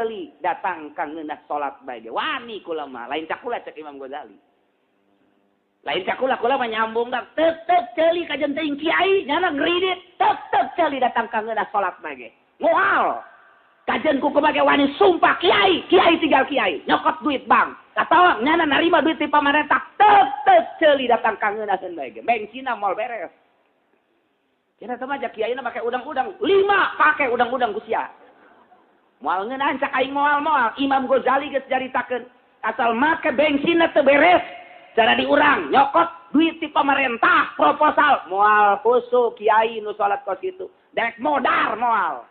ceuli datang ka ngeunah salat bae ge. Wani kula mah, lain cakula cek Imam Ghazali. Lain cakula kula mah nyambung dah tetep ceuli kajen teuing kiai nyana ngridit tetep ceuli datang ka ngeunah salat bae ge. Moal kajen ku kumaha wani sumpah kiai, kiai tinggal kiai, nyokot duit bank. Atawa nyana narima duit ti pamarentah tetep ceuli datang ka ngeunaheun bae ge. Bengsina moal beres. Kira teh mah kiai na make udang-udang, 5 pake udang-udang ku sia. Moal ngeunahan cak aing moal-moal. Imam Ghazali geus caritakeun, asal make bengsina teu beres, cara diurang nyokot duit ti pamarentah proposal moal khusu kiai nu salat kos kitu. Dek modar moal.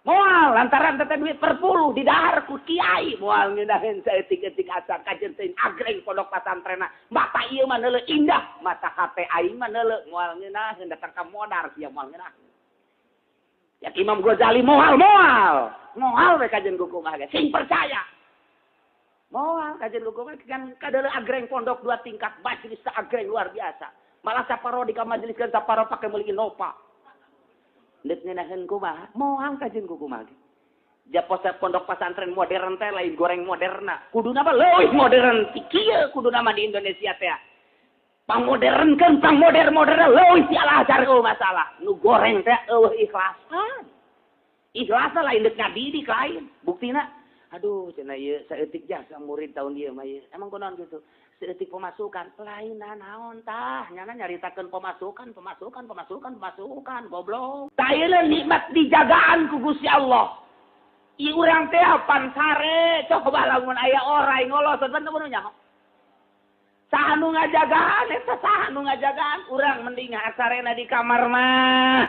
Moal lantaran teh duit perpuluh didahar ku kiai moal ngeunaheun saeutik-eutik asa kajen teuing agreng pondok pasantrenna mata ieu mah neuleuh indah mata hate aing mah neuleuh moal ngeunaheun datang ka modar sia moal ngeunaheun. Ya Imam Ghazali moal moal moal we kajen ku kumaha ge sing percaya moal kajen ku kumaha kan kadeuleuh agreng pondok 2 tingkat majelis agreng luar biasa malah saparo di ka majelis kan saparo pake meuli Innova. Deuk ngeunaheun kumaha? Moal kajen ku kumaha ge. Japosa pondok pesantren modern teh lain goreng moderna. Kuduna mah leuwih modern ti kieu kuduna mah di Indonesia teh. Pangmodernkeun, pangmoder-moderna leuwih ti Al-Azhar eueuh masalah. Nu goreng teh eueuh ikhlasan. Ikhlasan lain deuk ngadidik lain. Buktina aduh cenah ieu saeutik jasa murid tahun ieu mah ieu. Emang kunaon kitu? Saeutik pemasukan lain naon tah nyana nyaritakeun pemasukan pemasukan pemasukan pemasukan goblok. Tah ayeuna nikmat dijagaan ku Gusti Allah. Ieu urang teh pan sare coba lamun aya orai ngoloson pan teu nyaho. Saha nu ngajagaan eta saha nu ngajagaan urang mending sarena di kamar mah.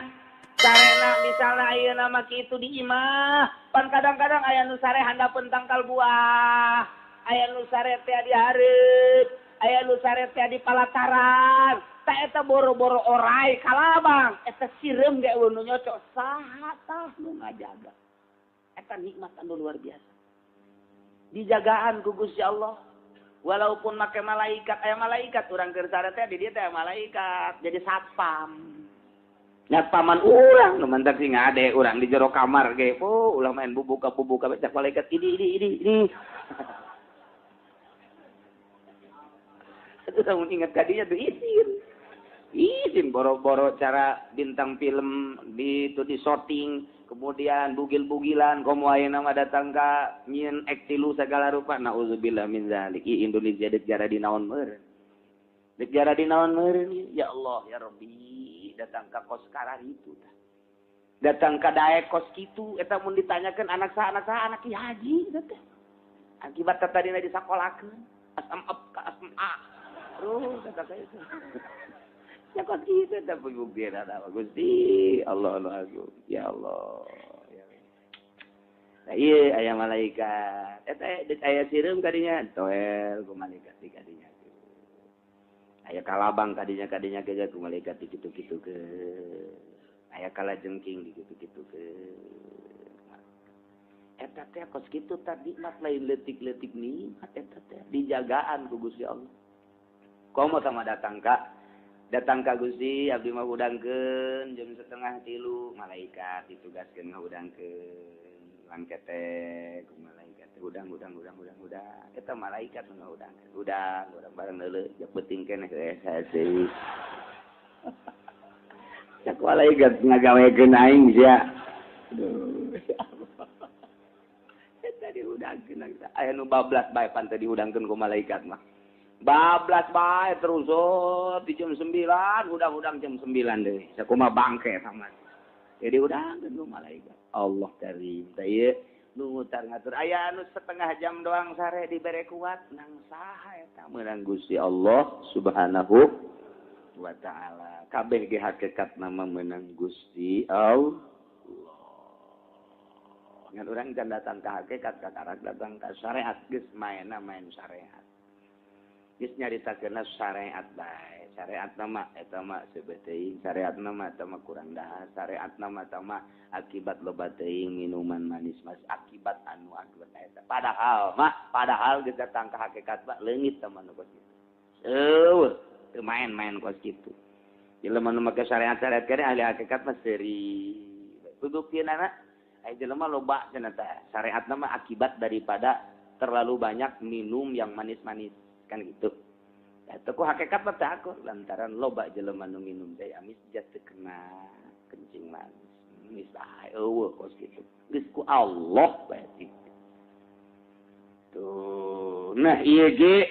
Sarena misalna ayeuna mah kitu di imah pan kadang-kadang aya nu sare handapeun tangkal buah. Aya nu sare teh di hareup, aya nu sare teh di palataran. Tah eta boro-boro orai kalabang, eta sireum ge eueuh nu nyocok saha tah nu ngajaga. Eta nikmat anu luar biasa. Dijagaan ku Gusti Allah. Walaupun make malaikat, aya malaikat urang keur sare teh di dieu teh malaikat, jadi satpam. Satpaman urang nu mantak sing ngade urang di jero kamar ge, oh ulah main bubuka-bubuka cak malaikat ini ini ini ini. Itu lamun ingat kadinya tuh izin. Izin boro-boro cara bintang film di itu di shooting, kemudian bugil-bugilan komo ayeuna mah datang ka nyieun ektilu segala rupa naudzubillah min zalik. I Indonesia deuk jara dinaon meureun. Deuk jara dinaon meureun ya Allah ya Rabbi datang ka kos kararitu tah. Datang ka daek kos kitu eta mun ditanyakeun anak saha anak ki haji teh. Akibat tadina disakolakeun asam ab ka asam a. Terus kata itu. Ya kok gitu tapi bukti ada Gusti Allah Allah agung ya Allah. Nah iya aya malaikat eta deuk aya sireum kadinya toel ku malaikat di kadinya. Aya kalabang kadinya kadinya ge ku malaikat di kitu-kitu ke. Aya kalajengking di kitu-kitu ke. Eta teh kos kitu tadi nikmat lain leutik-leutik nikmat eta teh dijagaan ku Gusti Allah. Komo sama datang ka Gusti abdi mah hudangkeun jam 2:30 malaikat ditugaskeun ngahudangkeun langkete ku malaikat hudang hudang hudang hudang hudang eta malaikat nu ngahudangkeun hudang urang bareng leuleuh jak penting keneh hese cak malaikat ngagawekeun aing sia aduh ya Allah eta dihudangkeun aya nu bablas bae pan teh dihudangkeun ku malaikat mah bablas bae terus oh, di jam 9 hudang-hudang jam 9 deui sakumaha bangke sama jadi hudangkeun ku malaikat Allah karim teh ieu nu ngutar ngatur aya anu setengah jam doang sare dibere kuat nang saha eta meunang Gusti Allah Subhanahu wa taala kabeh ge hakikat nama meunang Gusti Allah ngan urang can datang ka hakikat kakarak datang ka syariat geus maenna main syariat geus nyaritakeunna syariat bae. Syariat nama eta mah seubeuh teuing, syariat nama eta mah kurang dahar, syariat nama eta mah akibat loba teuing minuman manis mas akibat anu akibat eta. Padahal mah padahal geus datang ka hakikat mah leungit teh mah nu kos kitu. Eueuh, teu main-main kos kitu. Jelema nu make syariat-syariat kene ahli hakikat mah seuri. Buktina Aya jelema loba cenah teh syariatna mah akibat daripada terlalu banyak minum yang manis-manis kan gitu. Eta ku hakikat mah teh akur lantaran loba jelema nu minum teh amis jatuh kena kencing manis. Geus bae eueuh kos kitu. Geus ku Allah bae kitu. Tuh, nah ieu ge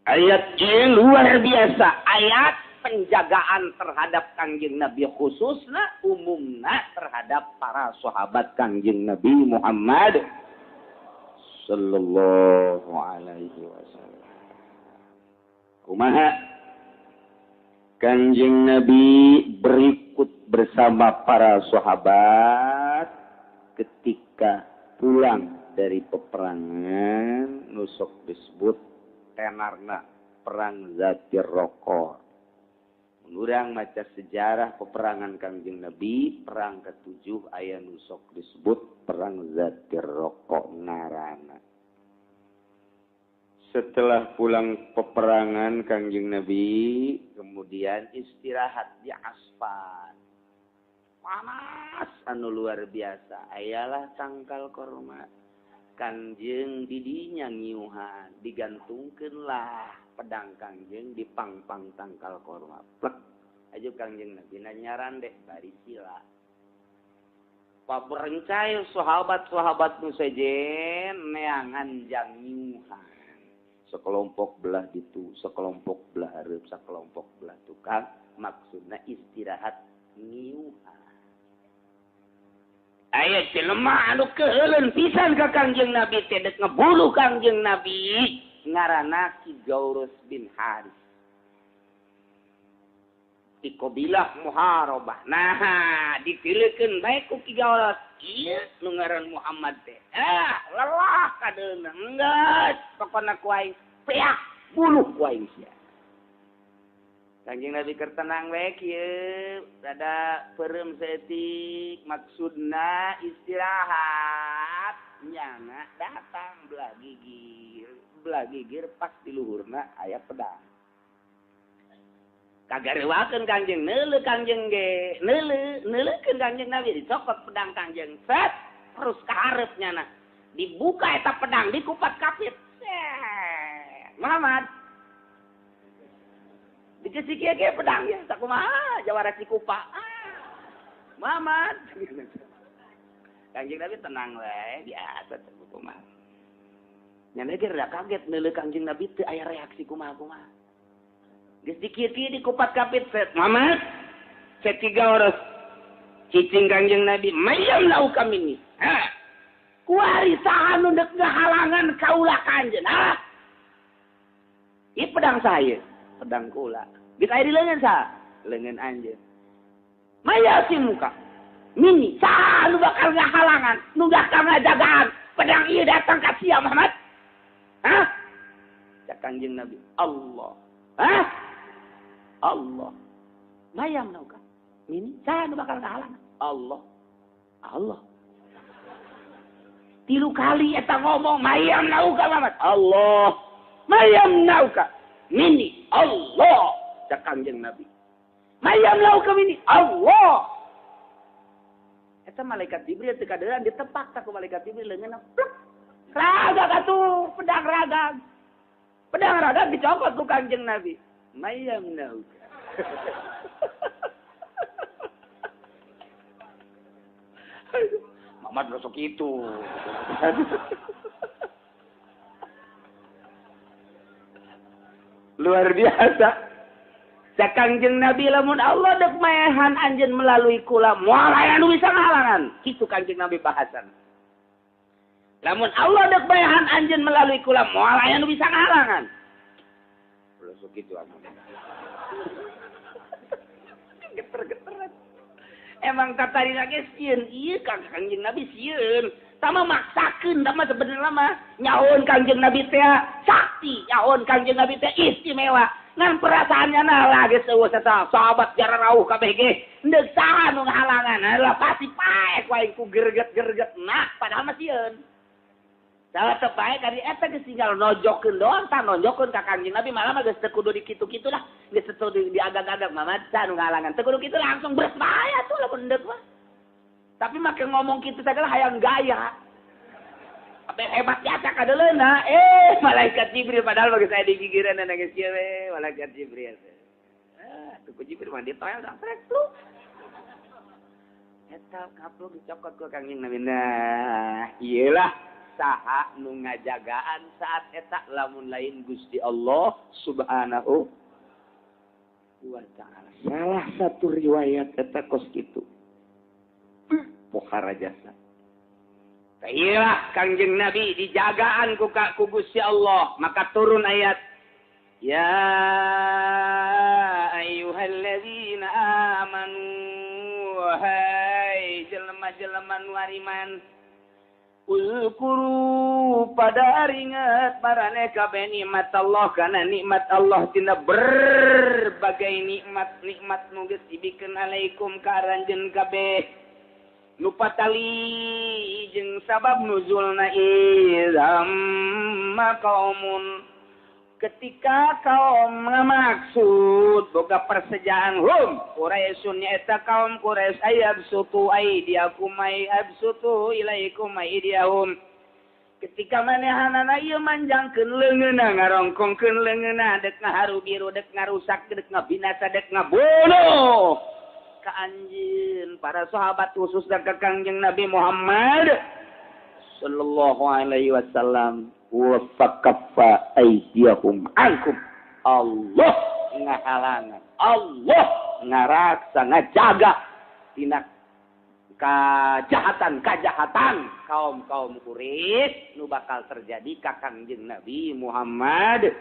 ayat ieu luar biasa, ayat penjagaan terhadap Kangjeng Nabi khususna umumna terhadap para sahabat Kangjeng Nabi Muhammad sallallahu alaihi wasallam. Kumaha Kangjeng Nabi berikut bersama para sahabat ketika pulang dari peperangan nusok disebut tenarna perang Zatir Roko. Urang maca sejarah peperangan Kangjeng Nabi, perang ketujuh aya nusok disebut perang Zatir Roko ngaranna. Setelah pulang peperangan Kangjeng Nabi, kemudian istirahat di Asfan. Panas anu luar biasa, ayalah tangkal korma. Kangjeng didinya ngiuhan, digantungkeunlah pedang Kangjeng di pang-pang tangkal korma. Plek. Aju Kangjeng Nabi nyarande bari sila. Paberencai sahabat-sahabat nu sejen neangan jang ngiuhan. Sekelompok belah ditu, sekelompok belah hareup, sekelompok belah tukang, maksudna istirahat ngiuhan. Aya jelema anu keuheuleun pisan ka Kangjeng Nabi teh deuk ngebuluh Kangjeng Nabi ngaranna Ki Gaurus bin Haris. Di qabilah Muharabah. Nah, ditilekeun bae ku Ki Gaurus. Ieu nu ngaran Muhammad teh. Ah, lelah kadeuna. Enggeus, pokona ku aing peak buluh ku aing sia. Kangjeng Nabi keur tenang we kieu, rada peureum saeutik, maksudna istirahat. Nyana datang belah gigir. Belah gigir pas di luhurna aya pedang. Kagarewakeun Kangjeng, neuleuh Kangjeng ge, neuleuh, neuleukeun Kangjeng Nabi dicokot pedang Kangjeng. Set, terus ka hareup nyana. Dibuka eta pedang, dikupat kapit. Set. Muhammad dikasih kieu ge pedangnya, tak kumaha jawara cikupa. Ah. Muhammad. Kangjeng Nabi tenang we, biasa teh kumaha. Nyana ge rada kaget neuleuh Kangjeng Nabi teu aya reaksi kumaha-kumaha. Geus dikieu-kieu dikupat kapit set. Muhammad set tiga oros. Cicing Kangjeng Nabi, mayam lau kami ni. Ha. Kuari saha nu deuk ngahalangan kaula kanjeun. Ha. Ieu pedang saya, pedang kula. Geus aya di leungeun saha? Leungeun anjeun. Mayasin muka. Mini saha nu bakal ngahalangan, nu bakal ngajagaan pedang ieu datang ka sia Muhammad. Hah? Cak Kangjeng Nabi, Allah. Hah? Allah. Mayam nauka. Mini saha nu bakal ngahalangan? Allah. Allah. Tilu kali eta ngomong mayam nauka Muhammad. Allah. Mayam nauka. Mini Allah. Cak Kangjeng Nabi. Mayam nauka mini Allah. Eta malaikat Jibril teu kaderan ditepak tak ku malaikat Jibril leungeunna plek. Ragag atuh, pedang ragag. Pedang ragag dicokot ku Kangjeng Nabi. Mayam nauka. Muhammad rosok itu. Luar biasa. Cak Kangjeng Nabi lamun Allah dek maehan anjeun melalui kula moal aya nu bisa ngahalangan. Kitu Kangjeng Nabi bahasan. Lamun Allah dek maehan anjeun melalui kula moal aya nu bisa ngahalangan. Rosok itu anu. Geter-geteran. Emang tatari lagi sieun ieu Kang Kangjeng Nabi sieun. Tama maksakeun tama sebenarnya mah nyahoan Kangjeng Nabi teh sakti, nyahoan Kangjeng Nabi teh istimewa. Ngan perasaannya nah lagi eueuh sahabat jara rauh kabeh ge deuk saha nu ngahalangan. Lah pasti paek wae ku gerget-gerget nah padahal mah sieun. Salah teu paek kali eta geus tinggal nojokkeun doang tah nonjokkeun ka Kangjeng Nabi malah mah geus teu kudu dikitu-kitu lah. Geus teu diagag-agag mah saha nu ngahalangan. Teu kudu kitu langsung beres bae atuh lamun deuk mah. Tapi make ngomong kitu sagala hayang gaya. Apa hebat jasa kadeleuna malaikat Jibril padahal bagi saya digigiran nangis kieu we malaikat Jibril. Ah, tuh ku Jibril mah ditoel dah trek lu. Eta kaplok dicokot ku Kangjeng Nabi. Nah, iyalah saha nu ngajagaan saat eta lamun lain Gusti Allah Subhanahu wa ta'ala. Salah satu riwayat eta kos kitu. Pohara jasa. Iyalah Kangjeng Nabi dijagaan ku Gusti Allah, maka turun ayat ya ayyuhalladzina amanu wahai jelema-jelema nu ariman uzkuru pada ingat maraneh kabeh nikmat Allah kana nikmat Allah tina berbagai nikmat-nikmat nu geus dibikeun alaikum ka aranjeun kabeh nu patali jeung sabab nuzulna izam qaumun ketika kaum ngamaksud boga persejaan hum Quraisyun nyaeta kaum Quraisy ayabsutu aidiakum ayabsutu ilaikum aidiyahum ketika manehanana ieu manjangkeun leungeunna ngarongkongkeun leungeunna dek ngaharu biru dek ngarusak dek ngabinasa dek ngabunuh ka anjeun para sahabat khususna ka Kangjeng Nabi Muhammad sallallahu alaihi wasallam wa fakaffa aydiyahum ankum. Allah ngahalangan, Allah ngaraksa ngajaga tina kajahatan-kajahatan kaum-kaum Quraisy nu bakal terjadi ka Kangjeng Nabi Muhammad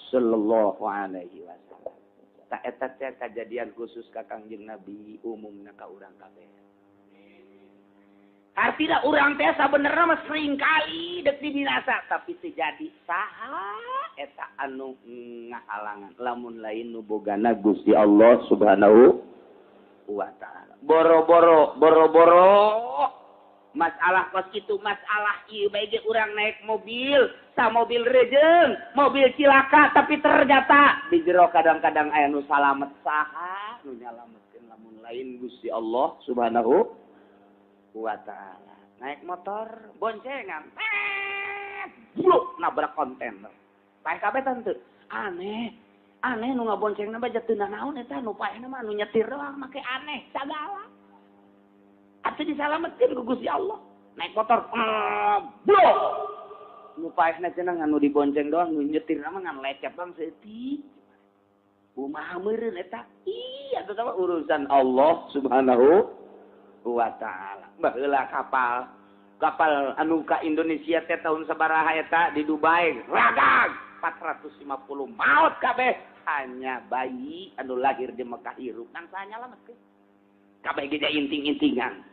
sallallahu alaihi wasallam. Tak eta teh kajadian khusus ka Kangjeng Nabi umumna ka urang kabeh. Artinya urang teh sabenerna mah sering kali dek dibinasa tapi teu jadi saha eta anu ngahalangan lamun lain nu bogana Gusti Allah Subhanahu wa taala. Boro-boro boro-boro masalah kos kitu masalah ieu bae ge urang naik mobil sa mobil rejeng mobil cilaka tapi ternyata di jero kadang-kadang aya nu salamet saha nu nyalametkeun lamun lain Gusti Allah Subhanahu wa taala. Naik motor boncengan bluk nabrak kontainer paeh kabeh tante aneh aneh nu ngaboncengna bae teu naon eta nu paehna mah nu nyetir doang make aneh sagala atuh disalametkeun ku Gusti Allah. Naik motor blok nu paehna cenah anu dibonceng doang nu nyetir mah ngan lecet bang saeutik kumaha meureun eta iya atuh mah urusan Allah Subhanahu wa taala. Baheula kapal anu ka Indonesia teh tahun sabaraha eta di Dubai ragag 450 maut kabeh hanya bayi anu lahir di Mekah hirup ngan saha nyalametkeun kabeh ge inting-intingan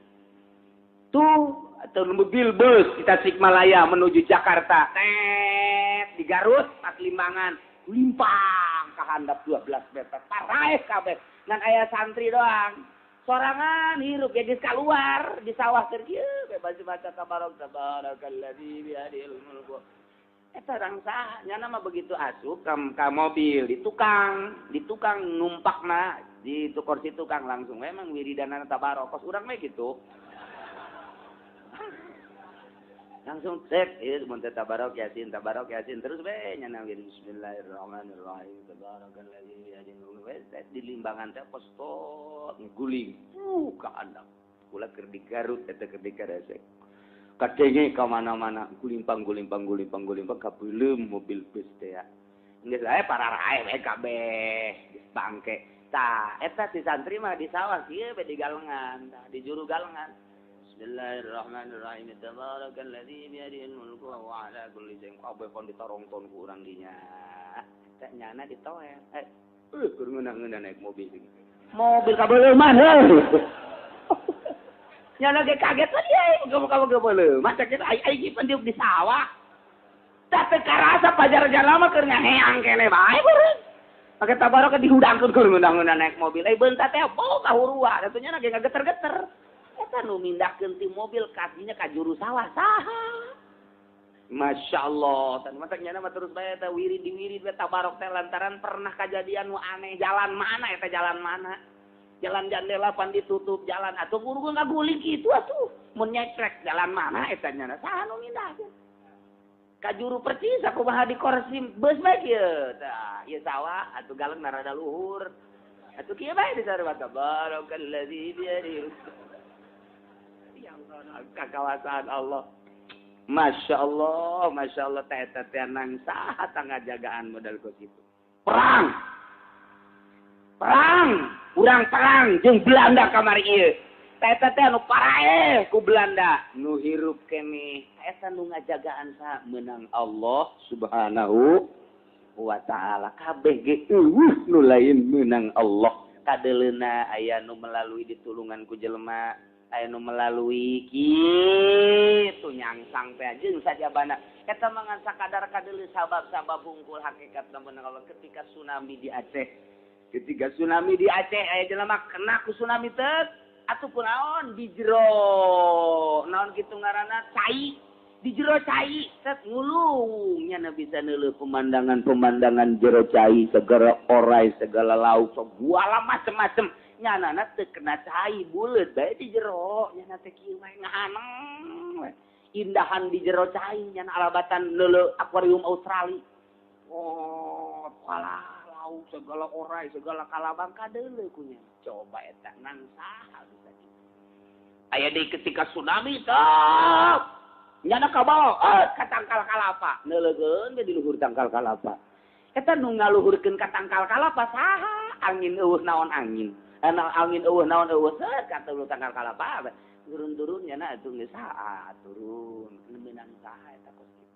tuh atau mobil bus di Tasikmalaya menuju Jakarta tet di Garut pas limbangan limpang ka handap 12 meter paraeh kabeh ngan aya santri doang sorangan hirup ya geus kaluar di sawah keur kieu bebas baca tabarok tabarakalladzi biyadihil mulku eta urang saha nyana mah begitu asup ka mobil di tukang numpakna di kursi tukang langsung memang wiridanana tabarok kos urang mah gitu langsung cek ieu mun teh tabarok yasin terus we nyana wirid bismillahirrahmanirrahim tabarakalladzi biyadihil mulku di limbangan teh pos tot guling ka andap kula keur di Garut eta keur di Karesek kadenge ka mana-mana gulimpang kabeuleum mobil bus teh geus aya pararae we kabeh geus bangke tah eta si santri mah di sawah kieu we di galengan tah di juru galengan bismillahirrahmanirrahim tabarakalladzi biyadihil mulku wa huwa ala kulli syai'in kabeh kon ditarongton ku urang dinya teh nyana ditoel keur ngeunah-ngeunah naik mobil mobil kabeuleman heuh nyana ge kaget lah dia kamu kabeuleman cek ai ai pan diuk di sawah tah teu karasa pajar jalan mah keur ngaheang keneh bae beureun make tabarok dihudangkeun keur ngeunah-ngeunah naik mobil ai beunta teh bau kahurua atuh nyana ge ngageter-geter eta nu mindahkeun ti mobil kasinya ka juru sawah saha Masya Allah tan matak nyana mah terus bae eta wirid diwirid we tabarok teh lantaran pernah kajadian nu aneh jalan mana eta jalan mana Jalan jandela pan ditutup jalan atuh guru ngaguling kitu atuh mun nyekrek jalan mana eta nya saha nu mindahkeun. Ka juru percis kumaha di korsim beus bae kieu tah ieu sawah atuh galeng rada luhur. Atuh kieu bae disarua tabarakalladzi biyadihi. Ya Allah, kakawasan Allah. Masya Allah teh eta teh nang saha tangajagaan modal kos kitu. Perang. Perang, urang perang jeung Belanda kamari ieu. Teh eta teh anu paraeh ku Belanda, nu hirup keneh. Eta nu ngajagaan saha meunang Allah Subhanahu wa taala. Kabeh ge eueuh nu lain meunang Allah. Kadeleuna aya nu melalui ditulungan ku jelema, aya nu melalui kitu nyangsang teh jeung sajabana. Eta mah ngan sakadar kadeuleu sabab-sabab hungkul hakikatna meunang Allah ketika tsunami di Aceh. Ketika tsunami di Aceh aya jelema kena ku tsunami teh atuh kunaon di jero naon kitu ngaranna cai di jero cai set ngulung nya bisa neuleuh pemandangan-pemandangan jero cai segala orai segala lauk segala macem-macem nyanana teu kena cai buleut bae di jero nyana teh kieu wae ngahaneng indahan di jero cai nyana alabatan neuleuh akuarium Australia oh kalah lauk segala orai segala kalabang kadeuleuh kunya coba eta nang saha bisa kitu aya deui ketika tsunami teh nyana kabawa ka tangkal kalapa neuleukeun we di luhur tangkal kalapa eta nu ngaluhurkeun ka tangkal kalapa saha angin eueuh naon angin ana angin eueuh naon eueuh seuh ka tangkal kalapa turun-turun nyana atuh geus saha turun meunang saha eta kos kitu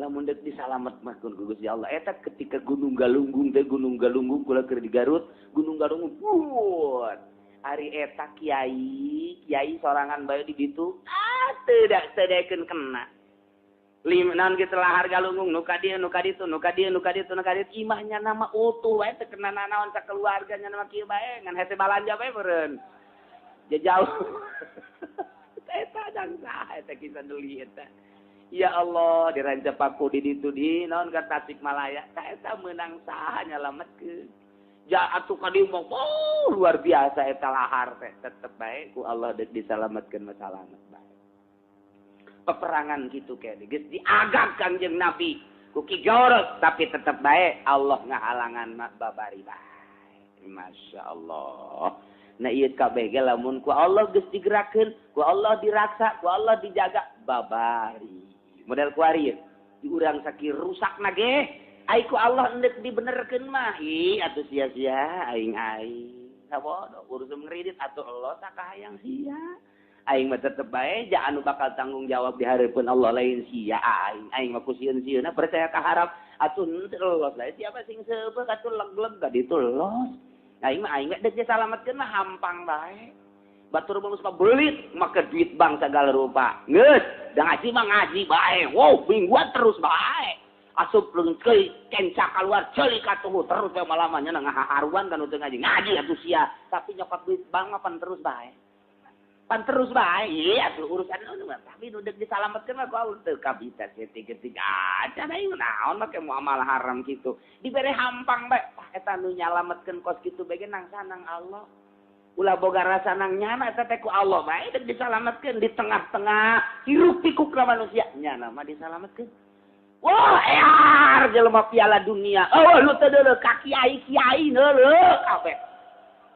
lamun deuk disalamet mah ku Gusti Allah eta ketika Gunung Galunggung teh Gunung Galunggung kula keur di Garut Gunung Galunggung buat ari eta kiai kiai sorangan bae di ditu ah teu daekeun kena lim naon kitu lahar Galunggung nu ka dieu nu ka ditu nu ka dieu nu ka ditu nu ka dieu imahnya nama utuh wae teu kena nanaon sakeluarga nya nama kieu bae ngan hese balanja bae meureun jauh eta dang saha eta kisah deuli eta. Ya Allah di Rancapaku di ditu di naon ka Tasikmalaya ta eta meunang saha nyalametkeun. Ja atuh ka dieu mah oh, luar biasa eta lahar teh tetep bae ku Allah deuk disalametkeun mah salamet bae. Peperangan kitu ke geus diagap Kangjeng Nabi ku Ki Gorot tapi tetep bae Allah ngahalangan mah babari bae. Masya Allah. Nah ieu kabeh ge lamun ku Allah geus digerakkeun, ku Allah diraksa, ku Allah dijaga babari. Model kuari ye di urang sakieu rusakna ge ai ku Allah endek dibenerkeun mah ih atuh sia-sia aing-aing sabodo urusan ngridit atuh Allah sakahayang sia aing mah tetep bae ja anu bakal tanggung jawab di hareupeun Allah lain sia aing aing mah ku sieun-sieunna percaya ka harap atuh henteu los lain siapa sing seubeuh atuh leg-leg ka ditu los aing mah aing deuk disalametkeun mah hampang bae. Batur mah geus belit make duit bank segala rupa. Geus, da ngaji mah ngaji bae. Wow, mingguan terus bae. Asup leungkeun kenca keluar ceuli katuhu terus bae malamanya ngaharuan kan teu ngaji. Ngaji atuh sia, tapi nyokot duit bank mah pan terus bae. Pan terus bae. Iya atuh urusan nu mah, tapi nu deuk disalametkeun mah ku Allah teu kabita ketik-ketik aja aing naon make muamalah haram kitu. Dibere hampang bae. Tah eta nu nyalametkeun kos kitu bae ge nang sanang Allah. Ulah boga rasa nang nyana eta teh ku Allah bae deuk disalametkeun di tengah-tengah hiruk pikukna manusia nyana mah disalametkeun. Wah, ear jelema piala dunia. Oh, nu teu deuleuh ka kiai-kiai deuleuh kabeh.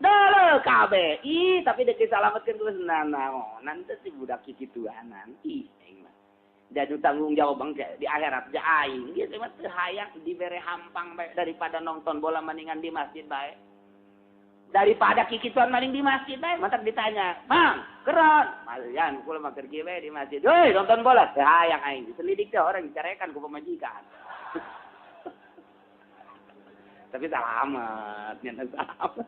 Deuleuh kabeh. Ih, tapi deuk disalametkeun geus nanaonan teh si budak kikituanan. Ih, aing mah. Da nu tanggung jawab bangke di akhirat ja aing. Geus mah teu hayang dibere hampang bae daripada nonton bola mendingan di masjid bae. Daripada kikituan maling di masjid bae, mantak ditanya, "Mang, keron." Malian kula mah keur kieu bae di masjid. "Heuy, nonton bola." Teu hayang aing diselidik teh orang dicarekan ku pamajikan. Tapi salamet, nya salamet.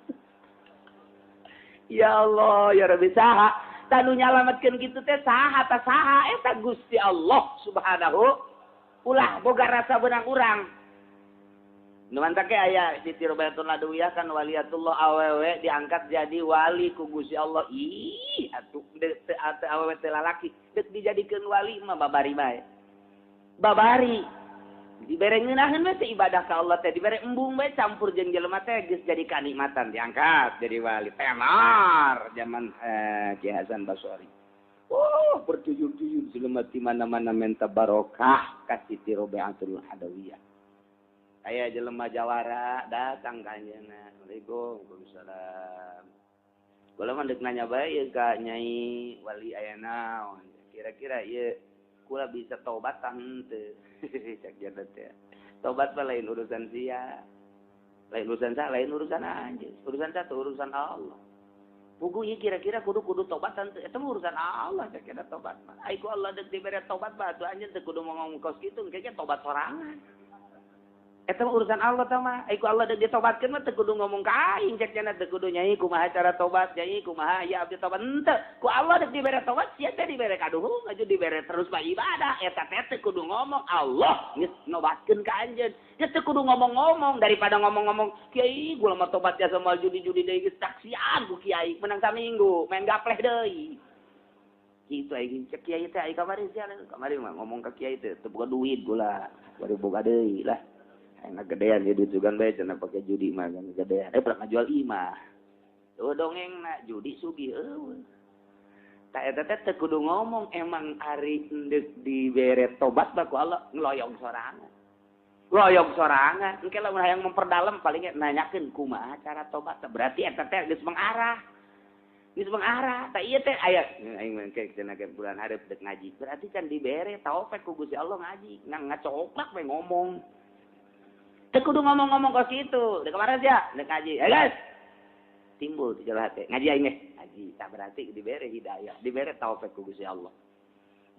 Ya Allah, ya Rabbi saha tanu nyalametkeun kitu teh saha ta saha eta Gusti Allah Subhanahu ulah boga rasa beunang urang. Nu mantak ge aya Siti Robiatun Ladawiyah kan waliatullah awewe diangkat jadi wali ku Gusti Allah. Ih, atuh teu awewe teu lalaki deuk dijadikeun wali mah babari bae. Babari. Dibere ngeunaheun we teh ibadah ka Allah teh dibere embung we campur jeung jelema teh geus jadi kanikmatan diangkat jadi wali tenar zaman Ki Hasan Basri. Oh, bertuyur-tuyur jelema di mana-mana menta barokah ka Siti Robiatul Adawiyah. Aya jelema jawara datang ka anjeunna. Assalamualaikum. Waalaikumsalam. Kula mah deuk nanya bae ieu ka Nyai wali aya naon. Kira-kira ieu kula bisa tobat henteu. Cak jadot teh. Tobat mah lain urusan sia. Lain urusan sa, lain urusan anjeun. Urusan sa urusan Allah. Puguh ieu kira-kira kudu tobat henteu. Eta mah urusan Allah cak jadot tobat mah. Ai ku Allah deuk dibere tobat mah atuh anjeun teu kudu ngomong kos kitu, engke tobat sorangan. Eta mah urusan Allah tah mah. Ai ku Allah deuk ditobatkeun mah teu kudu ngomong ka aing cek cenah teu kudu nyai kumaha cara tobat, nyai kumaha ya abdi tobat henteu. Ku Allah deuk dibere tobat sia teh dibere kaduhung aju dibere terus mah ibadah. Eta teh teu kudu ngomong Allah geus nobatkeun ka anjeun. Geus teu kudu ngomong-ngomong daripada ngomong-ngomong kiai gua mah tobat ya sama judi-judi deui geus taksian ku kiai menang saminggu main gapleh deui. Kitu aing cek kiai teh ai kamari sia kamari mah ngomong ka kiai teh teu boga duit gula, bari boga deui lah. Enak gedean ya duit sugan bae cenah pake judi mah kan gedean. Pernah ngajual imah. Tuh dongeng na judi sugih eueuh. Ta eta teh teu kudu ngomong emang ari endek dibere tobat mah ku Allah ngeloyong sorangan. Loyong sorangan. Engke lamun hayang memperdalam paling nanyakeun kumaha cara tobat. Berarti eta teh geus mengarah. Geus mengarah. Ta ieu teh aya aing mah cenah ke bulan hareup deuk ngaji. Berarti can dibere taufik ku Gusti Allah ngaji. Ngan ngacoplak we ngomong. Teu kudu ngomong-ngomong kos kitu. Deuk kemarin sia, deuk ngaji. Hey guys. Timbul di jalan hati. Ngaji aing ge. Ngaji. Tah berarti dibere hidayah, dibere taufik ku Gusti Allah.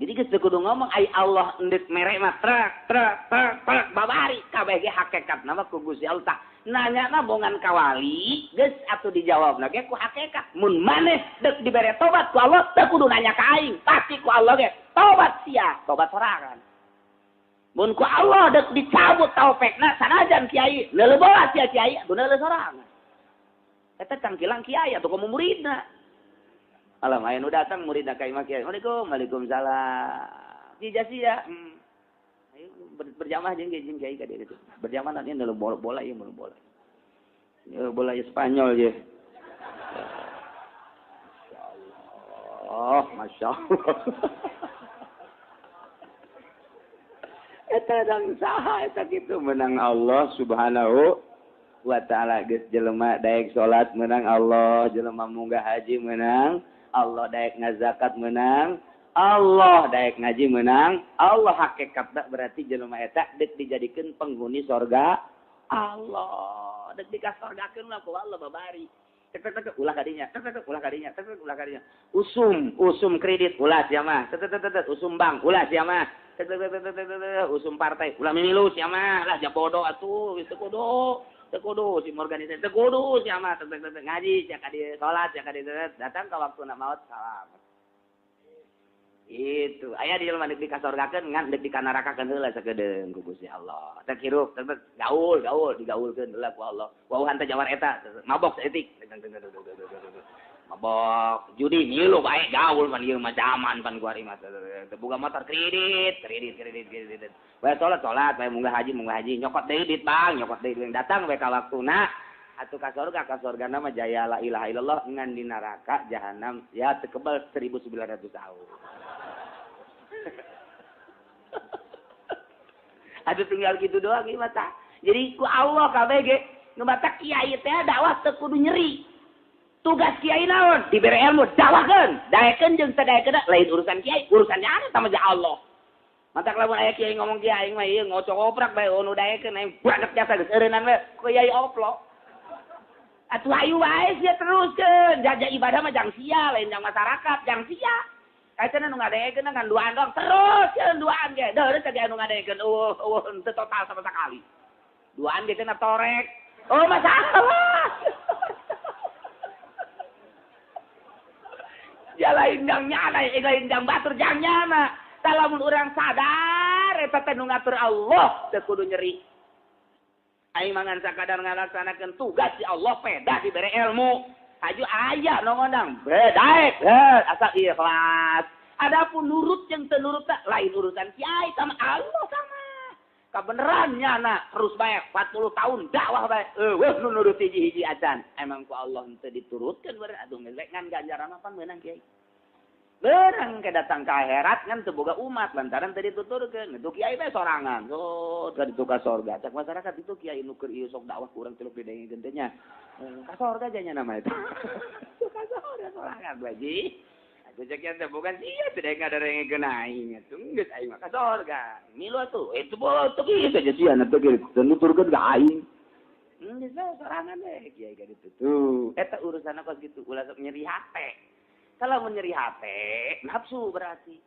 Jadi geus teu kudu ngomong ai Allah endek mere mah trek trek trek trek babari kabeh ge hakikatna mah ku Gusti Allah tah. Nanyana bongan ka wali geus atuh dijawabna ge ku hakikat. Mun maneh deuk dibere tobat ku Allah teu kudu nanya ka aing, pasti ku Allah ge tobat sia, tobat sorangan. Mun ku Allah dek dicabut taufekna sanajan kiai leuleuh bola sia kiai atuh leuleuh sorangan. Eta cangkilang kiai atuh komo muridna. Alah aya nu datang muridna ka imah kiai. Waalaikum, waalaikumsalam. Jija sia. Ayo berjamaah jeung kiai ka dieu kitu. Berjamaah nanti leuleuh bola ieu bola bola. Ieu bola Spanyol ye. Masyaallah, masyaallah. Eta dang saha eta kitu menang Allah Subhanahu wa taala geus jelema daek salat menang Allah, jelema munggah haji menang Allah, daek ngazakat menang Allah, daek ngaji menang Allah. Hakikatna berarti jelema eta deuk dijadikeun penghuni sorga Allah, deuk dikasorgakeun lah ku Allah babari. Tek tek tek ulah kadinya, tek tek ulah kadinya, tek tek ulah kadinya. Usum kredit ulah sia mah, tek tek tek usum bank ulah sia mah. Tek tek tek tek tek usum partai ulah mimilu sia mah lah ja bodoh atuh geus teu kudu si organisasi teu kudu sia mah tek tek tek ngaji sia ka dieu salat sia ka dieu datang ka waktuna maot salam. Itu aya di jelema deuk dikasorgakeun ngan deuk dikanarakakeun heula sakedeung ku Gusti Allah. Teh hirup teh gaul gaul digaulkeun heula ku Allah. Wauhan teh jawar eta mabok saeutik. Mabok judi milu bae gaul pan ieu mah zaman pan ku ari mah teu boga motor kredit kredit kredit kredit. Bae salat salat bae munggah haji nyokot deui duit bang nyokot deui datang bae ka waktuna atuh ka sorga mah jaya la ilaha illallah ngan di neraka jahanam ya teu kebal 1900 tahun. Aduh tinggal gitu doang ieu mah tah. Jadi ku Allah kabeh ge nu batak kiai teh dakwah teu kudu nyeri. Tugas kiai naon? Dibere ilmu dakwahkeun, daekeun jeung teu daekeun lain urusan kiai, urusannya ada sama jeung Allah. Matak lamun aya kiai ngomong kiai aing mah ieu ngocok-oprak bae nu daekeun aing badak jasa geus eureunnan we ku kiai oplo. Atuh ayu wae sia teruskeun, jajah ibadah mah jang sia lain jang masyarakat, jang sia. Kaitana nu ngadeekeun ngan duaan doang terus ya duaan ge. Deureuh teh anu ngadeekeun eueuh eueuh henteu total sama sekali. Duaan ge cenah torek. Oh masalah. Ya lain jang nyana, lain jang batur jang nyana. Tah lamun urang sadar eta teh nu ngatur Allah teu kudu nyeri. Aing mangan sakadar ngalaksanakeun tugas si Allah pedah dibere ilmu. Aju aya nu ngondang, daek, asal ikhlas. Adapun nurut jeung teu nurut lain urusan kiai sama Allah sama. Kabeneran nyana terus bae 40 tahun dakwah bae. Eueuh nu nurut hiji-hiji acan. Emang ku Allah henteu diturutkeun beureun atuh geus ngan ganjaran apa meunang kiai. Beurang ke datang ke akhirat ngan teu boga umat lantaran teu dituturkeun. Itu kiai bae sorangan. So ka ditu ka sorga. Cak masyarakat itu kiai nu keur ieu sok dakwah kurang teluk didengekeun teh nya. Ka sorga nya nama itu. Ka sorga sorangan bae ji. Cek teh bukan sia teh ngadarengkeun aing atuh geus aing mah ka sorga. Milu atuh itu boh teu kieu saja sia na teu kieu nuturkeun ka aing. Geus bae sorangan we kiai ka ditu. Tuh eta urusanna kos kitu ulah sok nyeri hate. Kalau mun nyeri hate nafsu berarti.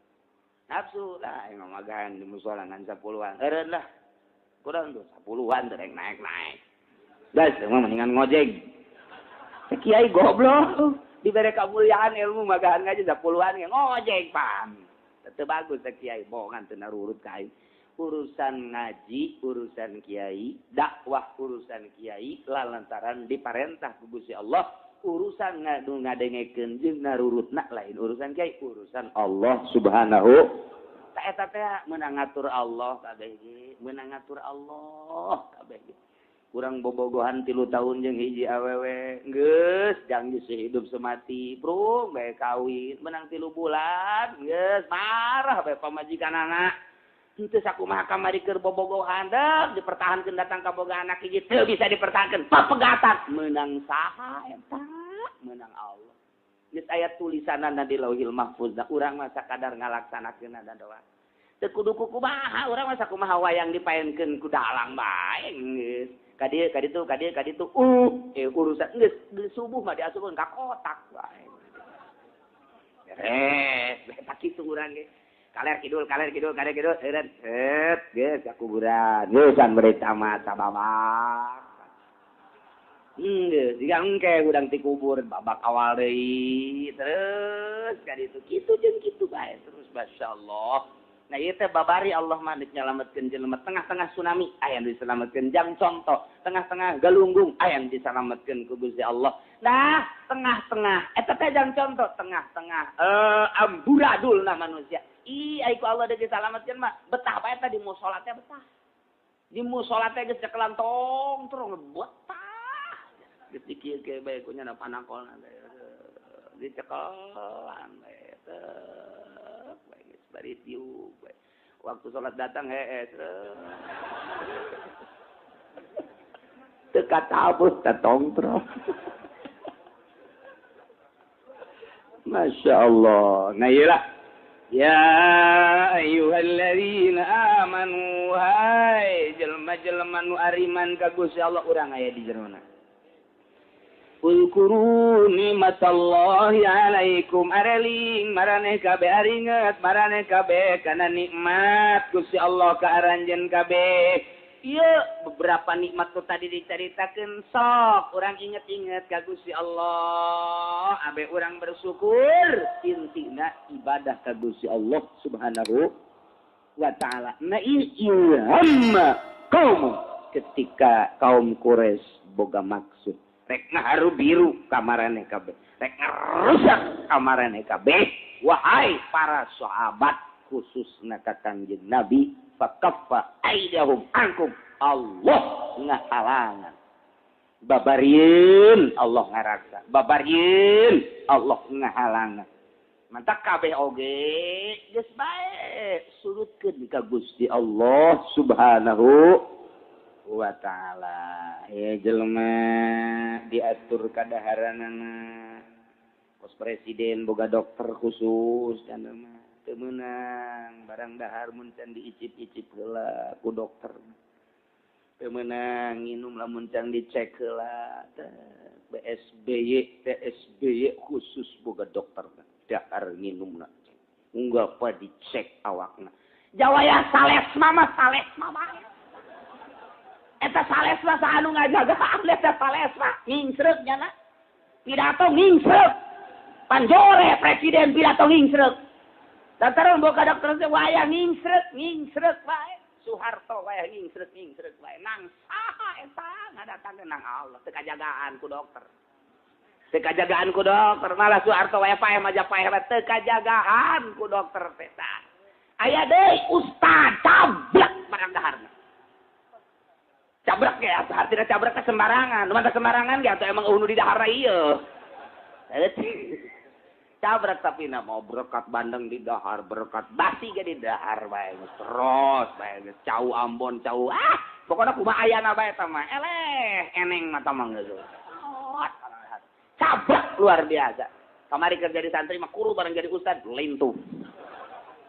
Nafsu lah aing mah magahan di musala ngan 10-an. Eureun lah. Kurang tuh 10-an teh naik-naik. Geus mah mendingan ngojek. Teh kiai goblok. Diberi kemuliaan ilmu magahan ngaji 10-an ngojek pam. Teu bagus teh kiai bohongan teu narurut ka aing. Urusan ngaji, urusan kiai, dakwah urusan kiai lantaran diparentah ku Gusti Allah, urusan ngadu ngadengekeun jeung narurutna lain urusan kiai, urusan Allah Subhanahu ta eta teh meunang ngatur Allah kabeh ge, meunang ngatur Allah kabeh ge. Kurang bobogohan 3 tahun jeung hiji awewe geus janji sehidup semati prung bae kawin menang 3 bulan geus marah bae pamajikanana henteu sakumaha kamari keur bobogohan deuk dipertahankeun datang ka boga anak hiji teu bisa dipertahankeun papegatan menang saha eta menang Allah geus aya tulisanana di Lauhil Mahfuz da urang mah sakadar ngalaksanakeun doa teu kudu kumaha urang mah sakumaha wayang dipaenkeun ku dalang bae geus kadieu kaditu kadieu kaditu urusan geus subuh mah diasupkeun ka kotak bae beres eta kitu urang ge kaler kidul eureun set geus ka kuburan geusan bari tamat sababak geus jiga engke hudang ti kubur babak awal deui terus kaditu kitu jeung kitu bae terus masyaallah. Nah ieu teh babari Allah mah deuk nyalametkeun jelema tengah-tengah tsunami aya nu diselametkeun jang contoh tengah-tengah galunggung aya nu diselametkeun ku Gusti Allah. Nah tengah-tengah eta teh jang contoh tengah-tengah amburadulna manusia. Ih ai ku Allah deuk diselametkeun mah betah bae teh di musala teh betah. Di musala teh geus cekelan tong terus betah. Geus dikieu-kieu bae ku nya panakolna teh dicekelan bae teh. Bari tiup waktu sholat datang hees teu katabus teh tongtrong. Masya Allah. Nah iyalah ya ayyuhalladzina amanu hai jelema-jelema nu ariman ka Gusti Allah urang aya di jerona. Uzkuru nikmatallahi alaikum areling maraneh kabeh aringet maraneh kabeh kana nikmat Gusti Allah ka aranjeun kabeh. Ieu beberapa nikmat tu tadi dicaritakeun sok urang inget-inget ka Gusti Allah abe urang bersyukur intina ibadah ka Gusti Allah Subhanahu wa taala. Nah ilham kaum ketika kaum Quraisy boga maksud rek ngaharu biru kamarane kabeh, rek ngarusak kamarane kabeh. Wahai para sahabat khususna ka Kangjeng Nabi, fakaffa aidahum ankum. Allah ngahalangan. Babarieun Allah ngaraksa, babarieun Allah ngahalangan. Mantak kabeh oge geus bae surutkeun ka Gusti Allah Subhanahu wa ta'ala. Ya jelema diatur kadaharanana kos presiden boga dokter khusus dan mah teu meunang barang dahar mun can diicip-icip heula ku dokter teu meunang nginum lamun can dicek heula BSBY TSBY khusus boga dokter dahar nginumna unggah pa dicek awakna jawaya sales mama eta salesma saha anu ngajaga eta salesma ngingsreuk nyana pidato ngingsreuk panjore presiden pidato ngingsreuk lantaran boga dokter teh wayah ngingsreuk wae Soeharto wayah ngingsreuk wae nang saha eta ngadatangkeun nang Allah teu kajagaan ku dokter teu kajagaan ku dokter malah Soeharto wayah paeh maja paeh teu kajagaan ku dokter teh aya deui ustad tablak barang daharna. Cabrak ya, artinya cabrak ke sembarangan. Mata sembarangan ge atuh emang eueuh nu di dahar ieu. Cabrak tapi na mau berkat bandeng di dahar, berkat basi ge di dahar bae terus bae geus cau Ambon cau ah pokona kumaha ayana bae eta mah eleh eneng mata mah geus. Cabrak luar biasa. Kamari kerja di santri mah kuru bareng jadi ustad lintuh.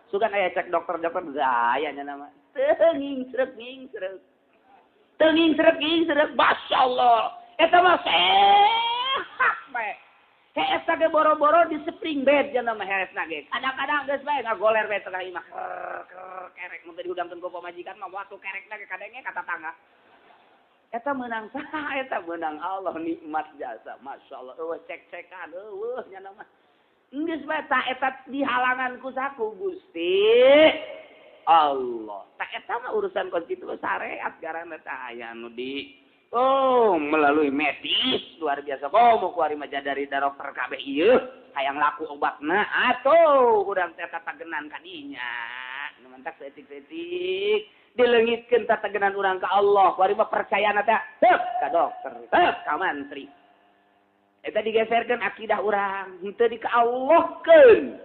Sugan aya cek dokter-dokter gaya nya nama. Teu ngingsreuk ngingsreuk. Teu ngingsreuk ngingsreuk masyaallah. Eta mah sehat bae. Hees ge boro-boro di spring bed nya nama heesna ge. Kadang-kadang geus bae ngagoler bae tengah imah ker kerek mun teu dihudangkeun ku pamajikan mah waktu kerekna ge kadenge ka tatangga. Eta meunang saha eta meunang Allah nikmat jasa masyaallah eueuh cek-cekan eueuh nya nama. Geus bae ta eta dihalangan ku saku Gusti Allah. Ta eta mah urusan konstitusi syariat garana ta aya nu di oh melalui medis luar biasa. Oh mau kuari mah dari dokter kabeh ieu hayang laku obatna atuh urang teh tatagenan ka dinya. Nu mantak saeutik-saeutik dileungitkeun tatagenan urang ka Allah. Kuari mah percayana teh heup ka dokter, heup ka mantri. Eta digeserkeun akidah urang henteu di ka Allahkeun.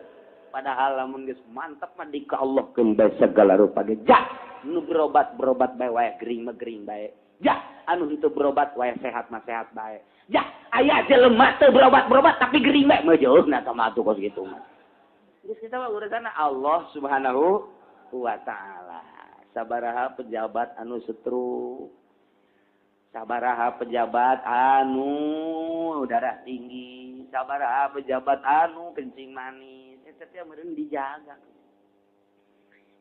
Padahal lamun geus mantep mah di ka Allahkeun bae segala rupa ge. Ja nu berobat-berobat bae wae gering mah gering bae. Ja anu henteu berobat wae sehat mah sehat bae. Ja aya jelema teu berobat-berobat tapi gering bae mah jauhna ka mah atuh kos kitu mah. Geus kita mah urusanna Allah Subhanahu wa taala. Sabaraha pejabat anu stroke. Sabaraha pejabat anu darah tinggi, sabaraha pejabat anu kencing manis, eta teh meureun dijaga.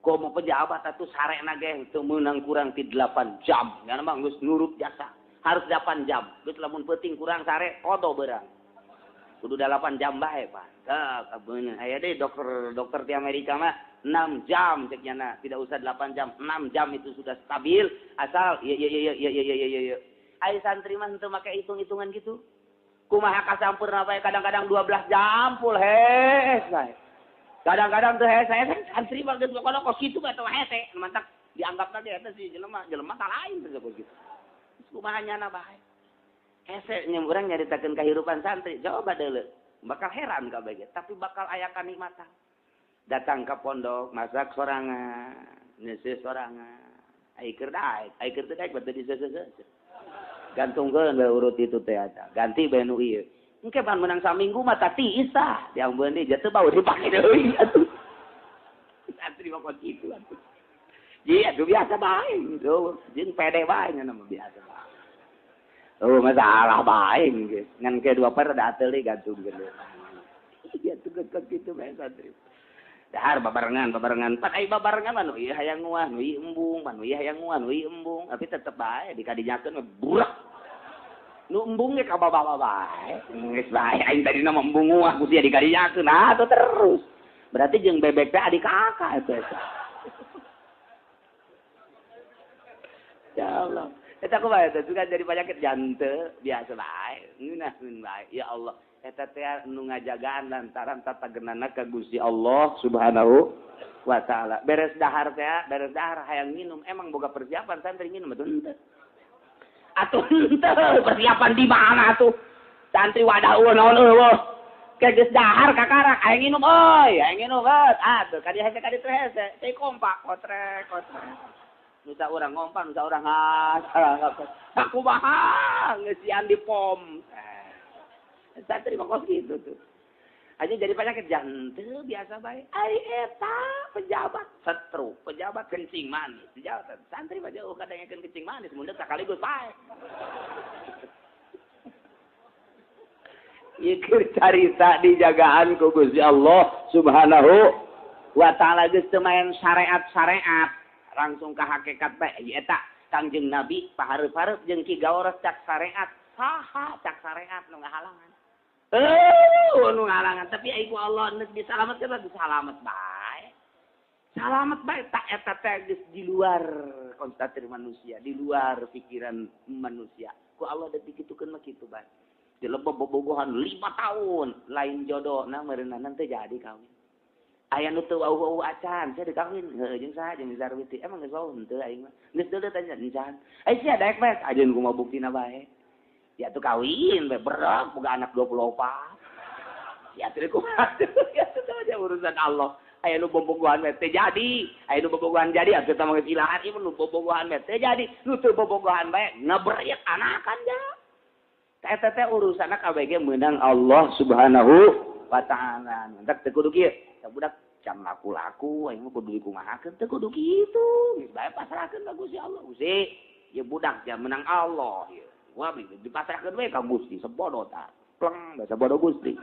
Komo pejabat atuh sarena ge teu meunang kurang ti 8 jam. Nya mah geus nurut jasa, harus 8 jam. Geus lamun peuting kurang sare kodo beurang. Kudu 8 jam bae, Pak. Tah kabeuneuh aya deui dokter di Amerika mah 6 jam cek nyana, tidak usah 8 jam, 6 jam itu sudah stabil asal iya iya iya iya iya iya iya. Ai santri mah henteu make hitung-hitungan gitu. Kumaha kasampurna bae kadang-kadang 12 jam full hees bae. Kadang-kadang teu hees saya santri mah geus pokona kos kitu bae teh hese, mantak dianggapna ge eta si jelema, jelema tak lain teh kos kitu. Kumaha nyana bae. Hese nya urang nyaritakeun kahirupan santri, coba deuleu. Bakal heran kabeh ge, tapi bakal aya kanikmatan. Datang ke pondok, masak sorangan, nyeuseus sorangan. Ai keur daek, ai keur teu daek batu diseuseus. Gantungkeun bae urut itu teh eta. Ganti bae nu ieu. Engke pan menang saminggu mah tati isah, diambeun deui teu bau dipake deui atuh. Santri mah kos kitu atuh. Ji atuh biasa bae gitu. Jeung pede bae nya mah biasa bae. Oh masalah bae geus. Ngan ke dua per da deui gantungkeun deui. Iya tuh kos kitu bae santri. Dahar babarengan babarengan pan ai babarengan mah nu ieu hayang nguah nu ieu embung pan nu ieu hayang nguah nu ieu embung tapi tetep bae dikadinyakeun mah burak nu embung ge ka bawa bae geus bae aing tadina mah embung nguah ku sia dikadinyakeun nah atuh terus berarti jeung bebek teh adik kakak eta ya Allah eta kumaha eta juga jadi penyakit jantung biasa bae ngeunaheun bae ya Allah eta teh nu ngajagaan lantaran tatagenana ka Gusti Allah Subhanahu wa taala. Beres dahar teh, beres dahar hayang minum, emang boga persiapan santri minum atuh henteu. Atuh henteu persiapan di mana atuh? Santri wadah eueuh naon eueuh. Ke geus dahar kakarak hayang minum euy, hayang minum geus. Atuh ka dieu hese ka ditu hese, teh kompak kotrek kotrek. Nu saurang ngompak, nu saurang ha. Kumaha ngeusian di pom. Santri mah kos gitu tuh. Aja jadi penyakit jantung biasa bae. Ai eta pejabat stroke, pejabat kencing manis, pejabat santri mah jauh kadangekeun kencing manis mun sakaligus bae. Ieu keur carita dijagaan ku Gusti Allah Subhanahu wa taala geus teu main syariat-syariat, langsung ka hakikat bae. Ieu eta Kangjeng Nabi pahareup-hareup jeung Ki Gawros cak syariat. Saha cak syariat nu ngahalangan. Nu ngahalangan tapi ai ku Allah neuk disalametkeun disalamet bae. Salamet bae tak eta teh geus di luar konstatir manusia, di luar pikiran manusia. Ku Allah deuk dikitukeun mah kitu bae. Dilebeb bobogohan 5 tahun lain jodoh nah meureunna teu jadi kawin. Aya nu teu wauh-wauh acan, sia dikawin, heuh jeung saha jeung Sarwiti. Emang geus wauh henteu aing mah. Geus deuleu tanya encan. Ai sia daek bae, ajeun kumaha buktina bae. Ya tuh kawin bae berak boga anak 24. Ya teu kumaha. Ya teu aja urusan Allah. Aya nu bobogohan bae teu jadi, aya nu bobogohan jadi atuh teh mah geus ilahan ieu nu bobogohan bae teu jadi, nu teu bobogohan bae ngebrek anakan ja. Eta teh urusanna kabeh ge meunang Allah Subhanahu wa taala. Mantak teu kudu kieu. Budak can laku-laku aing mah kudu dikumahakeun teu kudu kitu. Geus bae pasrahkeun ka Gusti Allah. Gusti, ieu budak jam menang Allah ieu. Wah, dipasrahkeun we ka Gusti sebodo tah. Pleng bahasa bodoh Gusti.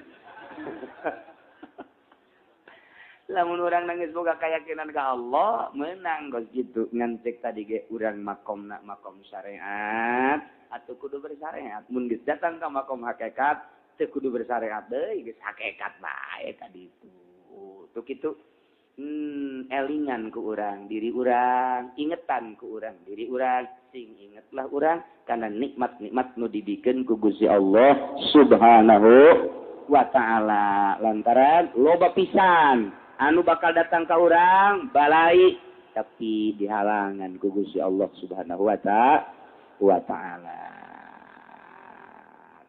Lamun urang nangis boga keyakinan ka Allah, menang geus kitu. Ngan cek tadi ge urang makomna makom syariat atuh kudu bersyariat. Mun geus datang ka makom hakikat teu kudu bersyariat deui, geus hakikat bae tadi itu. Tuh kitu elingan ku urang diri urang, ingetan ku urang diri urang, sing ingetlah urang karena nikmat-nikmat nu dibikeun ku Gusti Allah Subhanahu wa taala. Lantaran loba pisan anu bakal datang ka urang balai tapi dihalangan ku Gusti Allah Subhanahu wa taala.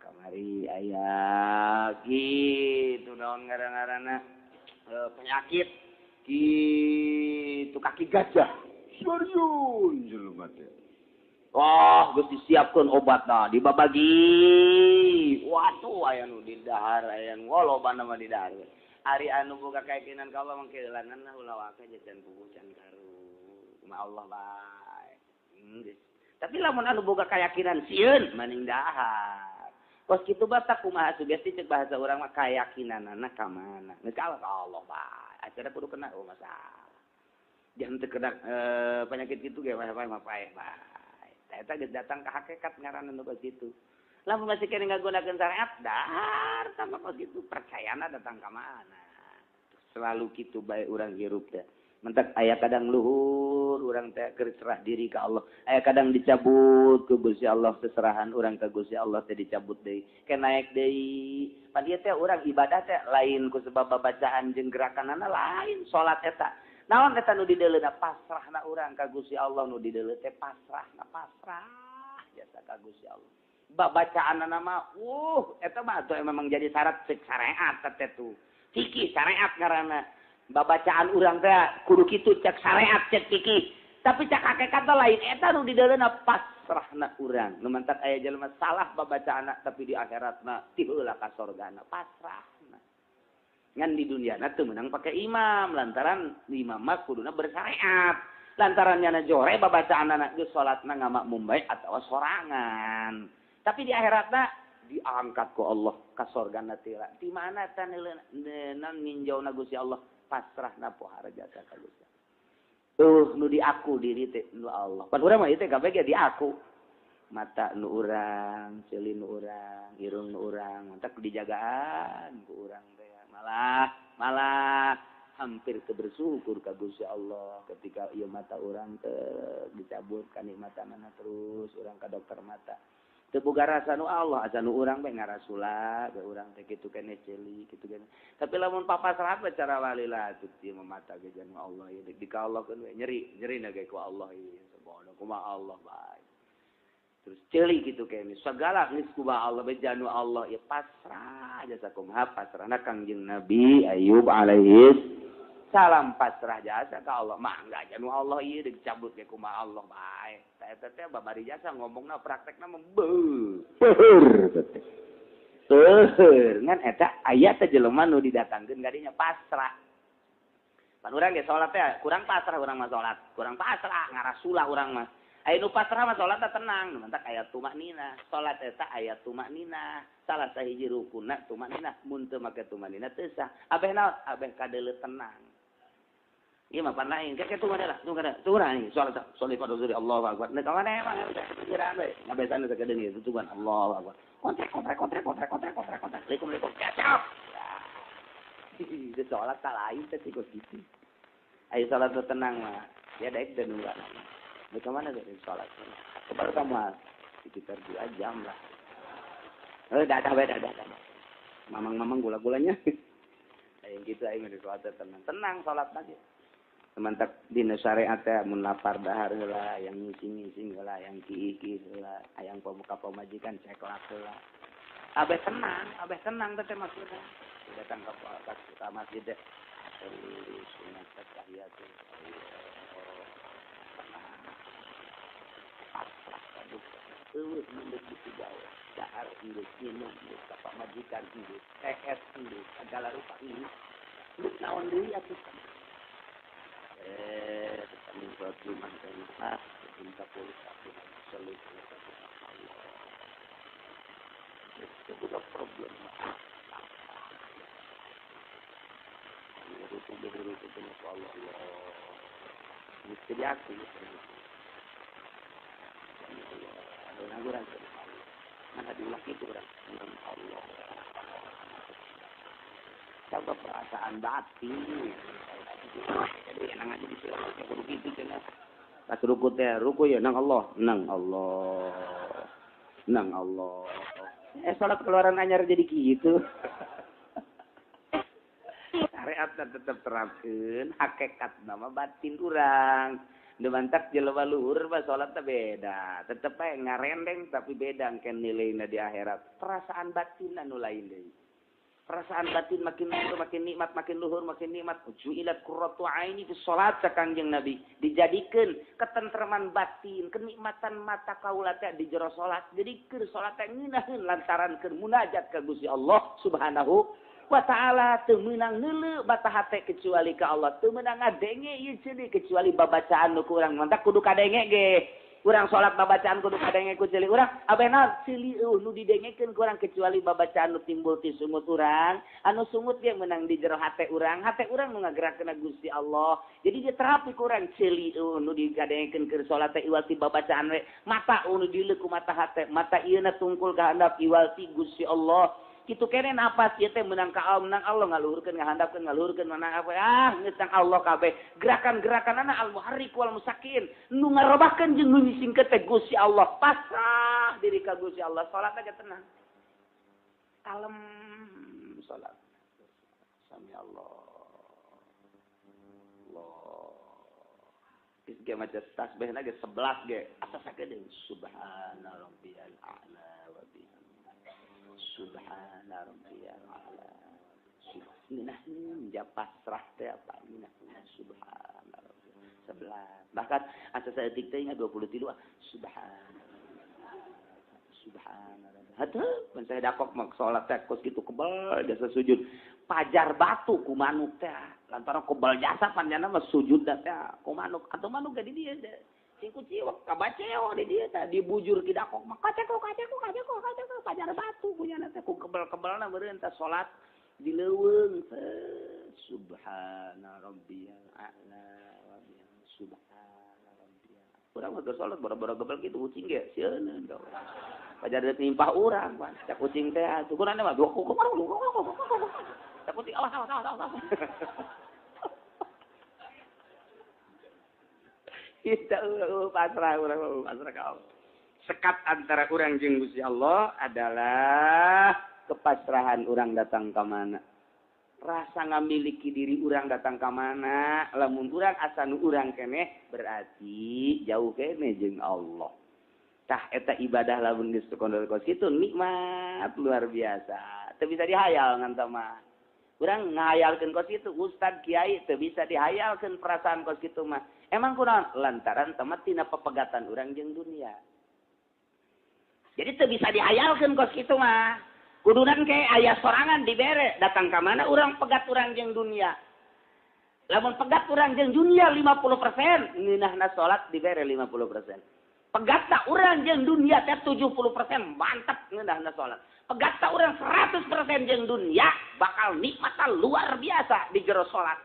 Kamari aya kitu naon ngaran-ngaranna penyakit gitu kaki gajah serius jelema teh. Wah, geus disiapkeun obatna dibabagi. Waduh aya nu di dahar aya nu lobana mah di dahar. Ari anu boga keyakinan ka Allah mah keulanan lah ulah waka can puguh can karu. Kumaha Allah bae. Geus. Tapi lamun anu boga keyakinan sieun maning dahar. Kos kitu batak kumaha sugesti cek bahasa urang mah keyakinanana ka mana. Geus ka Allah bae. Acara kudu kena oh masalah. Jangan teu kena penyakit kitu ge wae mah paeh bae. Eta geus datang ka hakikat ngaranna nu kos kitu. Lamun masih kene ngagunakeun syariat dahar tambah kos kitu percayana datang ka mana. Selalu kitu bae urang hirup teh. Mentak aya kadang luhur urang teh keur serah diri ka Allah. Aya kadang dicabut ku Gusti Allah seserahan urang ka Gusti Allah teh dicabut deui. Ke naik deui. Pan ieu teh urang ibadah teh lain ku sebab babacaan jeung gerakanana lain salat eta. Naon eta nu dideuleuna pasrahna urang ka Gusti Allah nu dideuleu teh pasrahna pasrah jasa ka Gusti Allah. Babacaanana mah eta mah atuh memang jadi syarat cek syariat teh tuh. Fikih syariat ngaranna. Babacaan urang teh kudu kitu cek syariat cek fikih. Tapi cek hakikat lain eta nu dideuleuna pasrahna urang. Nu mantak aya jelema salah babacaanna tapi di akhiratna ti heula ka sorgana pasrahna. Ngan di duniana teu meunang pake imam lantaran imam mah kuduna bersyariat. Lantaran nyana jore babacaanna geus salatna ngamakmum bae atawa sorangan. Tapi di akhiratna diangkat ku Allah ka sorgana teh. Di mana tah neuleunan ninjauna Gusti Allah pasrahna pohara jasa ka Gusti. Nu diaku diri teh nu Allah. Pan urang mah ieu teh kabeh ge diaku. Mata nu urang, ceuli nu urang, irung nu urang, mantak dijagaan ku urang teh. Malah hampir teu bersyukur ka Gusti Allah ketika ieu mata urang teh dicabut kanikmatanana terus urang ka dokter mata. Teu boga rasa nu Allah, asa nu urang bae ngarasula, bae urang teh kitu keneh ceuli, kitu keneh. Tapi lamun papasrah bae cara walila atuh ieu mah mata ge jang Allah ieu di ka Allah keun we nyeri, nyerina ge ku Allah ieu sabodo kumaha Allah bae. Terus ceuli kitu keneh sagala geus kumaha Allah bae janu Allah ieu pasrah jasa kumaha pasrahna Kangjeng Nabi Ayub alaihi salam pasrah jasa ka Allah mangga janu Allah ieu dicabut ge kumaha Allah bae. Eta teh babari jasa ngomongna praktekna mah beuheur teh. Beuheur ngan eta aya teh jelema nu didatangkeun kadinya pasrah. Pan urang ge salat teh kurang pasrah urang mah salat, kurang pasrah ngarasulah urang mah. Aya nu pasrah mah salat teh tenang, mantak aya tumaknina. Salat eta aya tumaknina. Salah sahiji rukunna tumaknina, mun teu make tumaknina teu sah. Abeh naon? Abeh kadeuleu tenang. Iya mah pan lain, kayak tuh ada lah, tuh ada, tuh ada nih, sholat, sholat pada zuhur, Allahu Akbar. Nah, kawan emang, pikiran we, ngabesan sakedeung ieu, tuh kan Allahu Akbar. Kontrek, kontrek, kontrek, kontrek, kontrek, kontrek, kontrek, likum, likum, kacau. Itu sholat tak lain, tapi kok gitu. Ayo sholat tuh tenang mah, ya daik dan enggak. Di mana tuh sholat? Baru kamu sekitar 2 jam lah. Dah. Mamang-mamang gula-gulanya. Aing kitu aing di salat tenang. Tenang salat lagi. Mantap dina syariat teh mun lapar dahar heula, yang ngising-ngising heula, yang kiih-kiih heula, hayang pamuka pamajikan ceklak heula. Abeh tenang teh maksudna. Datang ke masjid teh. Sunat tahiyat. Pasrah aduh. Eueuh mendek di gawe. Dahar geus minum geus ka pamajikan geus, TS geus, segala rupa geus. Geus naon deui atuh. Kami buat iman dan minta pulih satu selesai Allah. Itu bukan problem. Itu Allah. Mesti diakui. Allah. Mana diulang itu orang Allah. Coba perasaan batin. Jadi enak aja di sini kudu kitu cenah. Pas ruku teh ruku ya nang Allah, nang Allah. Nang Allah. Salat keluaran anyar jadi kitu. Syariat tetep terapkeun, hakikat nama batin urang. Nu mantak jelema luhur mah salat teh beda. Tetep bae ngarendeng tapi beda engke nilaina di akhirat. Perasaan batin anu lain deui. Perasaan batin makin luhur makin nikmat, makin luhur makin nikmat. Ju'ilat qurratu aini fi shalat Kangjeng Nabi. Dijadikeun ketentreman batin, kenikmatan mata kaula teh di jero salat. Jadi keur salat teh ngeunaheun lantaran keur munajat ka Gusti Allah Subhanahu wa ta'ala. Teu meunang neuleu bata hate kecuali ka Allah. Teu meunang ngadenge ieu ceuli kecuali babacaan nu ku urang. Mantak kudu kadenge ge. Urang salat babacaan kudu kadenge ku ceuli urang. Abeh naon ceuli eueuh nu didengekeun ku urang kecuali babacaan nu timbul ti sungut urang. Anu sungut ge meunang di jero hate urang. Hate urang nu ngagerakeun Gusti Allah. Jadi dia terapi ku urang ceuli eueuh nu digadengekeun keur salat teh iwal ti babacaan we. Mata nu dileuk ku mata hate. Mata ieu na tungkul ka handap iwal ti Gusti Allah. Kitu kene napas ieu teh meunang ka Allah, meunang Allah ngaluhurkeun ngahandapkeun ngaluhurkeun meunang apa geus tang Allah kabeh. Gerakan-gerakanana al muharrik wal musakin nu ngarobahkeun jeung nu ngisingkeun teh Gusti Allah. Pasrah diri ka Gusti Allah, salat aja tenang. Kalem salat. Sami Allah. Allah. Geus ge maca tasbihna ge 11 ge asa sakedeung subhana rabbiyal a'la wa bihamdihi. Subhana rabbiyal a'la. Subhanallah, ja pasrah teh apa ngeunah subhana rabbiyal 11. Bahkan asa saeutik teh 23 subhana. Subhana. Hatuh, mun saya dakok mah salat teh kos kitu kebel jasa sujud. Pajar batu ku manuk teh. Lantaran kebel jasa panjana mah sujud teh ku manuk. Atuh manuk ge di dieu teh. Singku ciwak kabaceo di dieu teh dibujur ki dakok mah kaceko kaceko kaceko kaceko pajar batu punyana teh ku kebel-kebelna meureun teh salat di leuweung subhana rabbiyal a'la wa bihamdihi subhana rabbiyal. Urang mah salat bara-bara gebel kitu kucing ge sieun pajar deuk nimpah urang pan cak kucing teh atuh kurang mah dua kuku cak kucing awas awas awas awas. Kita pasrah urang pasrah ka Allah. Sekat antara urang jeung Gusti Allah adalah kepasrahan urang datang ka mana. Rasa ngamiliki diri urang datang ka mana, lamun urang asa nu urang keneh berarti jauh keneh jeung Allah. Tah eta ibadah lamun geus kondol kos kitu nikmat luar biasa. Teu bisa dihayal ngan mah. Urang ngahayalkeun kos kitu ustad kiai teu bisa dihayalkeun perasaan kos kitu mah. Emang kunaon lantaran temat tina pepegatan urang jeung dunia. Jadi teu bisa dihayalkeun kos kitu mah. Kudunan ke aya sorangan dibere datang ka mana urang pegat urang jeung dunia. Lamun pegat urang jeung dunia 50%, ngeunahna salat dibere 50%. Pegat tak urang jeung dunia teh 70% mantap ngeunahna salat. Pegat tak urang 100% jeung dunia bakal nikmatan luar biasa di jero salat.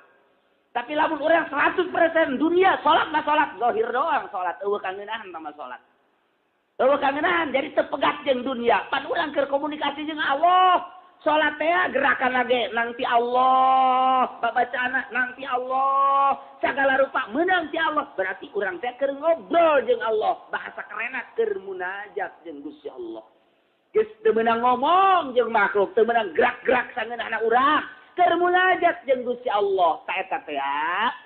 Tapi lamun urang 100% dunia salat mah salat zahir doang salat eueuh kangeunahan mah salat. Eueuh kangeunahan jadi teu pegat jeung dunia. Pan urang keur komunikasi jeung Allah. Salat teh gerakan lagi nanti Allah, babacaana nanti Allah, segala rupa meunang ti Allah. Berarti urang teh keur ngobrol jeung Allah, bahasa kerenna keur munajat jeung Gusti Allah. Geus teu meunang ngomong jeung makhluk, teu meunang gerak-gerak sangeunahna urang. Keur munajat jeung Gusti Allah. Ta eta teh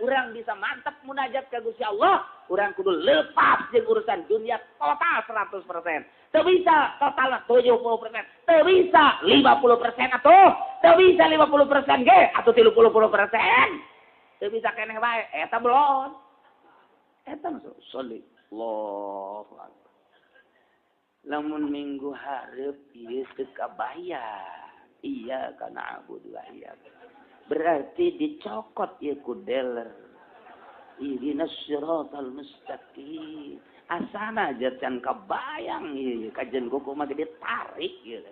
urang bisa mantep munajat ka Gusti Allah, urang kudu lepas jeung urusan dunia total 100%. Teu bisa total 70%, teu bisa 50% atuh, teu bisa 50% ge atuh 30%. Teu bisa keneh bae, eta belon. Eta masuk sholli. Allahu akbar. Lamun minggu hareup ieu teu kabayar. Iya kana abudu wa iya. Berarti dicokot ieu ku dealer. Ihdinas siratal mustaqim. Asana aja can kabayang ieu kajen kuku mah ditarik ieu.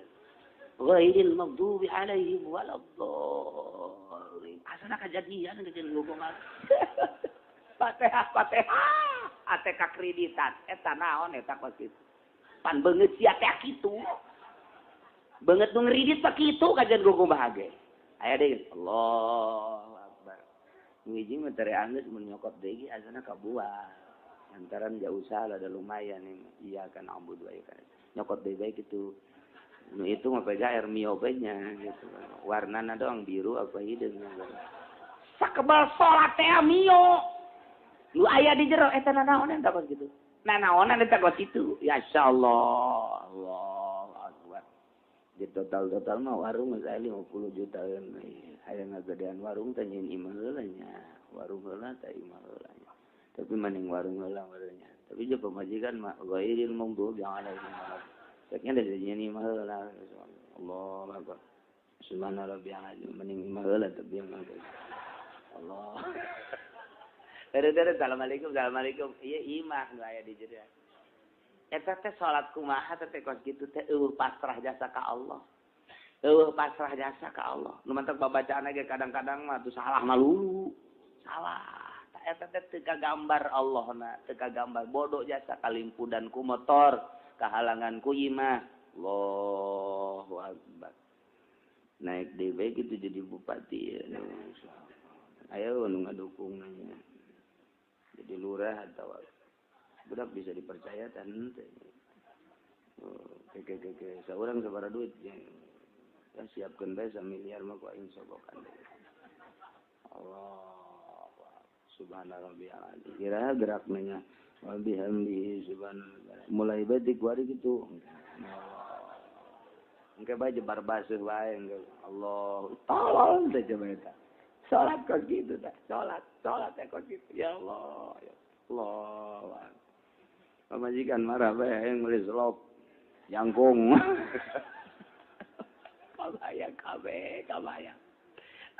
Ghairil maghdubi alaihim waladdallin. Asana kajadian kajen kuku mah. Fatihah Fatihah ate kakreditan eta naon eta kos kitu. Pan beungeut sia teh kitu. Beungeut nu ngridit pak kitu kajen kuku mah ge. Aya deui Allahu akbar. Ngiji mah tere anggeus mun nyokot deui asana kabuah. Lantaran gak usah lah, ada lumayan nih. Iya kan ambu dua ya kan. Nyokot deui bae kitu. Nu itu mah pega air mio bae nya gitu. Warnana doang biru apa hideung. Sakebal salat teh mio. Nu aya di jero eta nanaonan eta kos kitu. Nanaonan eta kos kitu. Ya insyaallah. Allahu akbar. Di total-total mah warung saya 50 jutaan. Hayang ngagedean warung teh nyeun imah heula nya. Warung heula teh imah heula nya. Tapi mending warung heula warungnya. Tapi je pemajikan mah ghairil maghdubi alaihim waladdallin. Ceknya dari nyeun imah heula. Allahu akbar. Subhana rabbiyal azim mending imah heula tapi yang Allah. Dere-dere assalamualaikum assalamualaikum. Ieu imah nu aya di jero. Eta teh salat kumaha teh kos kitu teh eueuh pasrah jasa ka Allah. Eueuh pasrah jasa ka Allah. Nu mantak babacaan ge kadang-kadang mah tuh salah malulu. Salah. Ta eta teh teu kagambar Allahna, teu kagambar bodoh jasa kalimpudan ku motor, kahalangan ku imah. Allahu akbar. Naik deui bae kitu jadi bupati ya. Ayo nu ngadukung nya. Jadi lurah atau budak bisa dipercaya tan teh. Ke saurang sabaraha duit ya. Siapkeun bae samiliar mah ku aing sogokan. Allah subhana rabbiyal azim. Kira gerakna nya wa bihamdihi subhanallah. Mulai bae ti kuari kitu. Engke bae jebar baseuh bae engke. Allah tolong teh coba eta. Salat kos kitu teh. Salat, salat teh kos kitu. Ya Allah, ya Allah. Pamajikan marah bae hayang meuli selop jangkung. Kabayang kabeh, kabayang.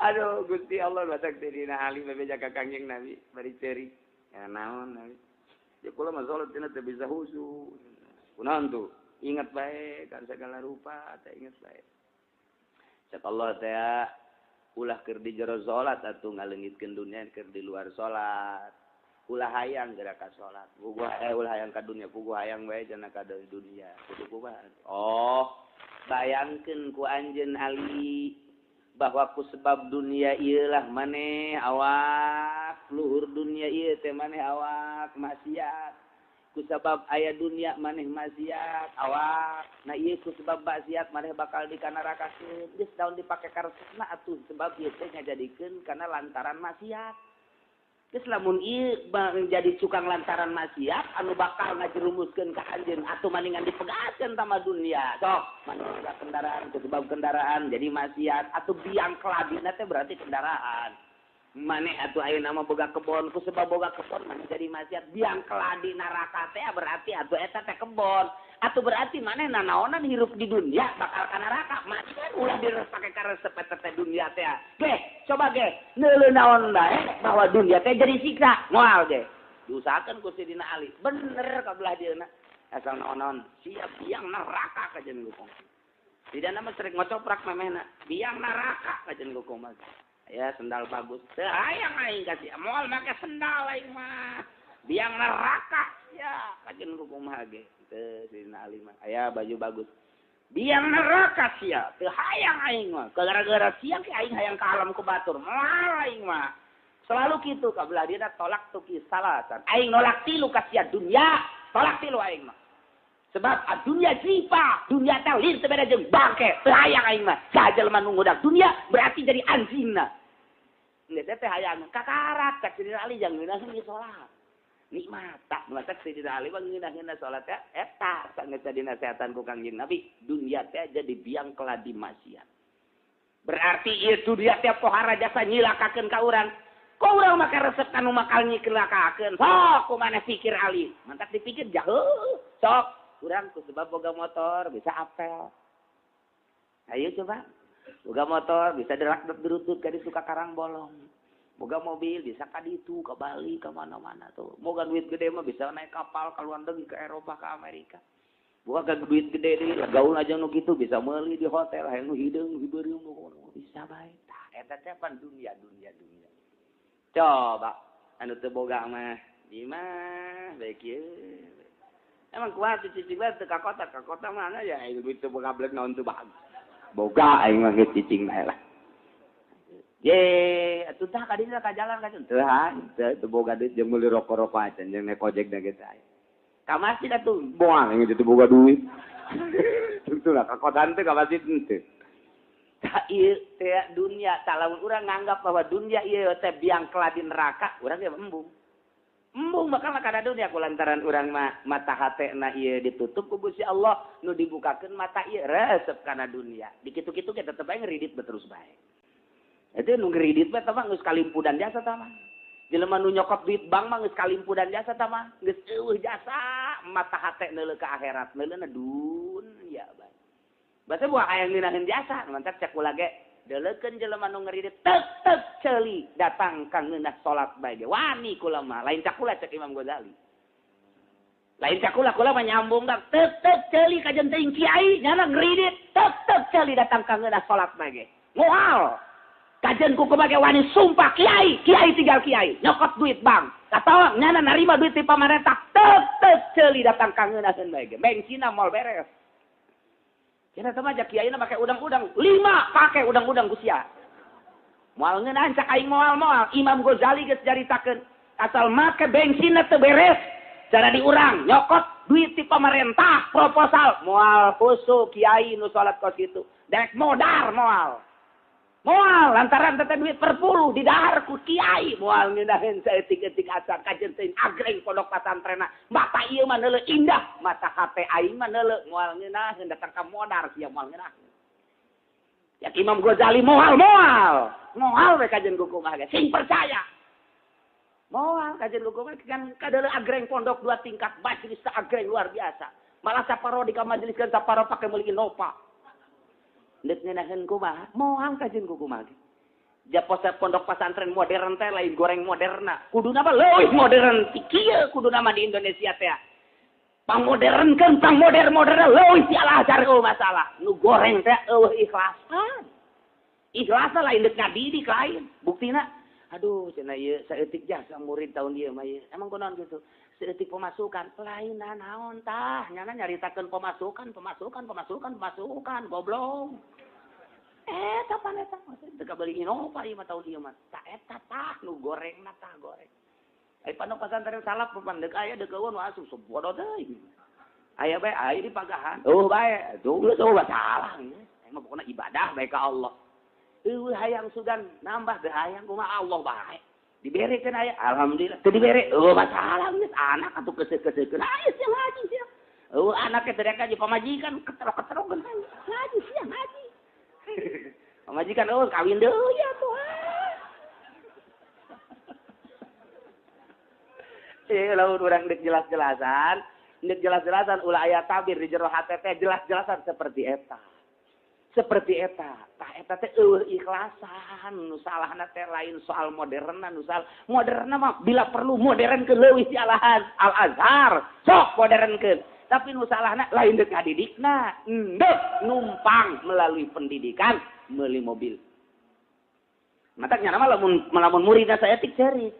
Aduh Gusti Allah batak teh dina Ali bebeja ka Kangjeng Nabi bari ceurik. Ya naon Nabi. Ya kula mah salat cenah teu bisa khusyuk. Kunaon tuh? Ingat bae kan segala rupa teh ingat bae. Cek Allah teh ulah keur di jero salat atuh ngaleungitkeun dunia keur di luar salat. Ulah hayang geura ka salat. Puguh ulah hayang ka dunia, puguh hayang bae cenah ka dunia. Kudu kumaha? Oh, bayangkeun ku anjeun Ali bahwa ku sebab dunia ieu lah maneh awak luhur dunia ieu teh maneh awak maksiat. Ku sebab aya dunia maneh maksiat awak. Nah ieu ku sebab maksiat maneh bakal dikanarakakeun. Geus daun dipake karesepna atuh sebab ieu teh ngajadikeun kana lantaran maksiat. Geus lamun ieu jadi cukang lantaran maksiat anu bakal ngajerumuskeun ka anjeun atuh maningan dipegaskeun tama dunia. Sok maneh kendaraan ku sebab kendaraan jadi maksiat atuh biang kelabina teh berarti kendaraan. Maneh atuh ayeuna mah boga kebon ku sebab boga kebon maneh jadi maksiat biang keladi neraka teh berarti atuh eta teh kebon. Atuh berarti maneh nanaonan hirup di dunia bakal ka neraka. Maksiat ulah direpake karesep eta teh dunia teh. Geh, coba geh neuleuh naon bae bahwa dunia teh jadi siksa. Moal ge. Diusahakeun ku Sidina Ali. Bener ka belah dieuna. Asal naon-naon siap biang neraka kajen gukong. Tidak nama sering ngocoprak memehna. Biang neraka kajen gukong mah. Ya sendal bagus. Teu hayang aing kasih. Moal make sendal aing mah. Biang neraka ya kajen gukong mah ge. Teu Sidina Ali mah. Aya baju bagus. Biang neraka sia. Teu hayang aing mah. Gara-gara sia ke aing hayang ka alam ku batur. Moal aing mah. Selalu kitu ka belah dieuna tolak tuki salasan. Aing nolak tilu ka sia dunia, tolak tilu aing mah. Sebab dunia jipa, dunia teh lir teu beda jeung bangke, teu hayang aing mah. Sajelema nu ngudak dunia berarti jadi anjingna. Geus teh hayang kakarak cak Sidina Ali jang ngeunaheun salat. Nikmat tak matak Sidina Ali mah ngeunah-ngeunah salat teh eta sanggeus dinasehatan ku Kangjeng Nabi, dunia teh jadi biang keladi maksiat. Berarti ieu dunia teh pohara jasa nyilakakeun ka urang. Kok urang make resep kanu makal nyilakakeun? Sok kumaneh pikir Ali. Mantak dipikir jauh. Sok urang ku sebab boga motor bisa apel. Ayo coba. Boga motor bisa derak-derutut ka ditu ka Karangbolong. Boga mobil bisa ka ditu, ka Bali, ka mana-mana tuh. Boga duit gede mah bisa naik kapal ka luar negeri, ke Eropa, ke Amerika. Boga duit gede deui, gaul aja nu kitu bisa meuli di hotel, hayang nu hideung, hibeureum bisa bae. Tah eta teh pan dunia, dunia, dunia. Coba anu teu boga mah di mah bae kieu. Emang kuat cicing bae teu ka kota mana ya duit teu boga blek naon teu bagus. Boga aing mah geus cicing bae lah. Ye, atuh tah ka dieu ka jalan ka teu teu boga duit jeung meuli rokok-rokok acan jeung naik ojek da geus aya. Ka masjid atuh moal aing teu boga duit. Tentu lah ka kota teh ka masjid henteu. Tah ieu teh dunia, tah lamun urang nganggap bahwa dunia ieu teh biang keladi neraka, urang ge embung. Embung bakal kana dunia kulantaran urang mah mata hatena ieu ditutup ku Gusti Allah, nu dibukakeun mata ieu resep kana dunia. Dikitu-kitu ge tetep bae ngeridit terus bae. Eta nu ngeridit mah tah mah geus kalimpudan jasa tah mah. Jelema nu nyokot duit bank mah geus kalimpudan jasa tah mah, geus eueuh jasa mata hate neuleuh ka akhirat, neuleuna dunya bae. Basa buah aya ngeunaheun jasa, mantak cek kula ge deleukeun jelema nu ngeridit tek-tek ceuli datang ka ngeunah salat bae ge. Wani kula mah, lain cak kula cek Imam Ghazali. Lain cak kula, kula mah nyambung dak tek-tek ceuli ka jeung teuing kiai nyana ngeridit tek-tek ceuli datang ka ngeunah salat bae ge. Moal. Kajen ku kumage wani sumpah kiai, kiai tinggal kiai, nyokot duit bank. Atawa nyana narima duit ti pamarentah tek-tek ceuli datang ka ngeunaheun bae ge. Bengsina moal beres. Cenah teh mah kiai na make udang-udang, 5 pake udang-udang ku sia. Moal ngeunahan cak aing moal-moal, Imam Ghazali geus caritakeun, asal make bensinna teu beres, cara diurang nyokot duit ti pamarentah proposal, moal khusu kiai nu salat kos kitu. Dek modar moal. Moal lantaran teh duit perpuluh didahar ku kiai, moal ngeunaheun saeutik-eutik acan kajen teuing agreng pondok pasantrena. Mata ieu mah neuleuh indah, mata hate aing mah neuleuh moal ngeunaheun datang ka modar sia moal ngeunaheun. Ya Imam Ghazali moal moal. Moal we kajen ku kumaha ge sing percaya. Moal kajen ku kumaha kan kadeuleuh agreng pondok 2 tingkat majelis agreng luar biasa. Malah saparo di ka majelis kan saparo pake meuli Innova. Deuk ngeunaheun kumaha? Moal kajen ku kumaha ge. Japos pondok pesantren modern teh lain goreng moderna. Kuduna mah leuwih modern ti kieu kuduna mah di Indonesia teh. Pangmodernkeun, pangmoder-moderna leuwih ti Al-Azhar eueuh masalah. Nu goreng teh eueuh ikhlasan. Ikhlasan lain deuk ngadidik lain. Buktina aduh cenah ieu saeutik jasa murid tahun ieu mah ieu. Emang kunaon kitu? Saeutik pemasukan lain naon tah nyana nyaritakeun pemasukan, pemasukan, pemasukan, pemasukan goblok. Eta pan eta teu kabeuli Innova ieu mah tahun ieu mah. Tah eta tah nu gorengna tah goreng. Ai pondok pesantren salaf pan deuk aya deuk eueun asup bodoh deui. Aya bae aya di pagahan. Eueuh bae tuh geus eueuh salah geus. Aing mah pokona ibadah bae ka Allah. Eueuh hayang sugan nambah teu hayang kumaha Allah bae. Diberekeun aya alhamdulillah teu dibere eueuh masalah geus anak atuh keuseuh-keuseuhkeun aya sia ngaji sia. Eueuh anak teh rek ngaji pamajikan keterok-keterokeun ngaji sia ngaji. Pamajikan eueuh kawin deui atuh. Lamun urang deuk jelas-jelasan, ulah aya tabir di jero hate teh jelas-jelasan seperti eta. Seperti eta, tah eta teh eueuh ikhlasan, nu salahna teh lain soal moderna, nu salah moderna mah bila perlu modern ke leuwih ti Al-Azhar, Al-Azhar sok modernkeun. Tapi nu salahna lain deuk ngadidikna, endek numpang melalui pendidikan meuli mobil. Matak nya mah lamun muridna saeutik ceurik.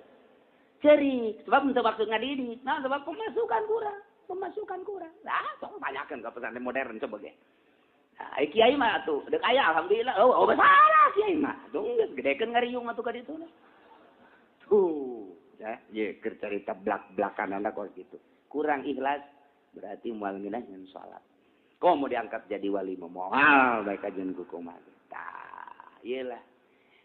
Ceurik, sebab untuk maksud ngadidik, nah sebab pemasukan kurang. Nah, sok tanyakeun ka pesantren modern coba ge. Nah, kiai mah atuh, deuk aya alhamdulillah. Oh, salah kiai mah. Atuh geus gedekeun ngariung atuh ka ditu. Tuh, ya, ye keur carita blak-blakan anak kos kitu. Kurang ikhlas Berarti moal ngeunaheun salat. Komo diangkat jadi wali mah moal bae kajian ku kumaha. Tah, ieu lah.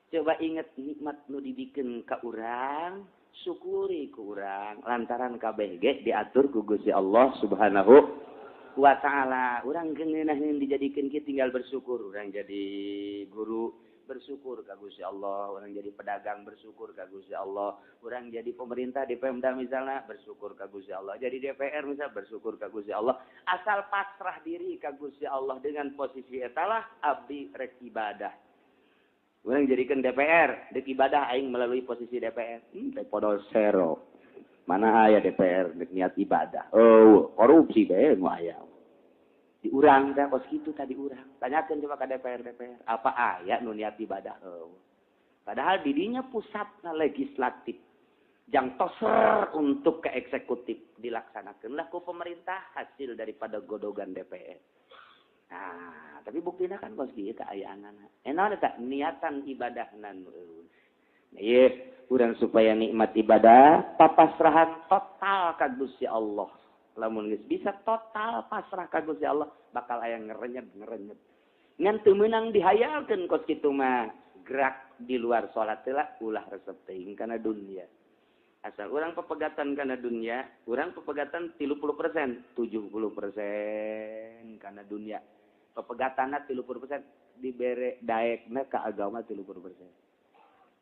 Coba inget nikmat nu dibikeun ka urang, syukuri ku urang lantaran kabeh ge diatur ku Gusti Allah Subhanahu wa ta'ala. Urang ngeunaheun dijadikeun kieu tinggal bersyukur. Urang jadi guru bersyukur ka Gusti Allah, urang jadi pedagang bersyukur ka Gusti Allah, urang jadi pemerintah di Pemda misalnya bersyukur ka Gusti Allah, jadi DPR misalnya bersyukur ka Gusti Allah. Asal pasrah diri ka Gusti Allah dengan posisi etalah abdi rek ibadah. Urang jadikan DPR, dek ibadah aing melalui posisi DPR. Teh podol sero. Mana aya DPR dek niat ibadah. Oh, korupsi bae nu aya. Diurang teh kos kitu tadi urang. Tanyakeun coba ka DPR DPR, apa aya nu niat ibadah? Oh. Padahal didinya pusatna legislatif. Jang toser untuk ke eksekutif dilaksanakeunlah ku pemerintah hasil daripada godogan DPR. Nah, tapi buktina kan kos kieu kaayaanana. Naon eta niatan ibadahna nu eueuh. Nah, ieu urang supaya nikmat ibadah papasrahan total ka Gusti Allah. Lamun geus bisa total pasrah ka Gusti Allah bakal aya ngerenyet-ngerenyet. Ngan teu meunang dihayalkeun kos kitu mah gerak di luar salat heula ulah resep teuing kana dunya. Asal urang pepegatan kana dunya, urang pepegatan 30%, 70% kana dunya. Pepegatanna 30% dibere daekna ka agama 30%.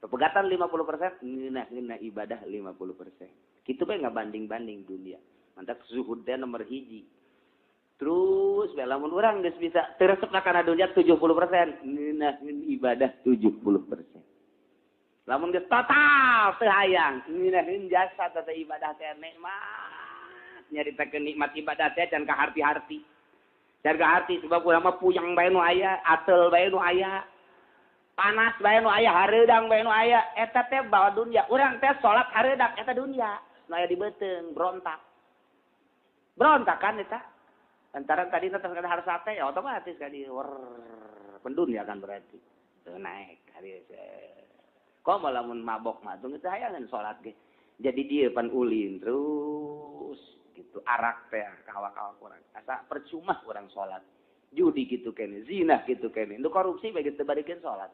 Pepegatan 50% ngeunah-ngeunah ibadah 50%. Kitu bae ngabanding-banding dunia. Mantap zuhud teh nomor hiji. Terus bae lamun urang geus bisa teu resep kana dunya 70%, ngeunaheun ibadah 70%. Lamun geus total teu hayang, ngeunaheun jasa teh ibadah teh nikmat. Nyaritakeun nikmat ibadah teh can ka harti-harti. Can ka harti sebab urang mah puyeng bae nu aya, atel bae nu aya. Panas bae nu aya, hareudang bae nu aya. Eta teh bawa dunya. Urang teh salat hareudang eta dunya. Nu aya di beuteung berontak. Berontak kan eta. Lantaran tadi tetep kada harus sate ya otomatis kan di pendunia kan berarti. Teu naik hari komo lamun mabok mah teu hayangan salat ge. Jadi dia pan ulin terus gitu arak teh kawak-kawak urang. Asa percuma urang salat. Judi gitu kene, zina gitu kene. Nu korupsi bae geus teu barikeun salat.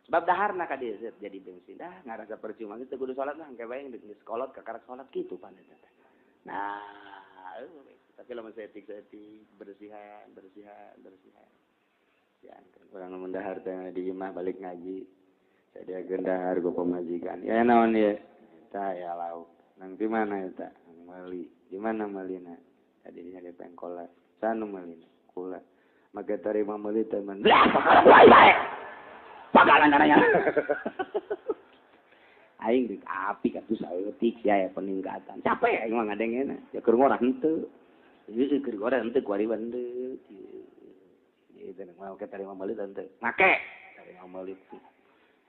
Sebab daharna ka dieu jadi bensin dah ngarasa percuma geus teu kudu salat lah engke bae geus kolot kakarak salat kitu pan eta. Nah, tapi lamun saeutik-saeutik bersihan, bersihan, bersihan. Ya, urang mun dahar teh di imah balik ngaji. Sadiakeun dahar ku pamajikan. Ya naon ieu? Eta ya lauk. Nang di mana eta? Meuli. Di mana meulina? Tadi nya di pengkolan. Sanu meulina? Kula. Maka tarima meuli teh man. Bae bae. Pagalan darahnya. Aing di api atuh saeutik sia ya peningkatan. Capek aing mah ngadengena. Ya keur ngorah henteu. Ieu keur ngorah henteu kuari henteu. Ieu teh mau ke tarima meuli henteu. Make tarima meuli.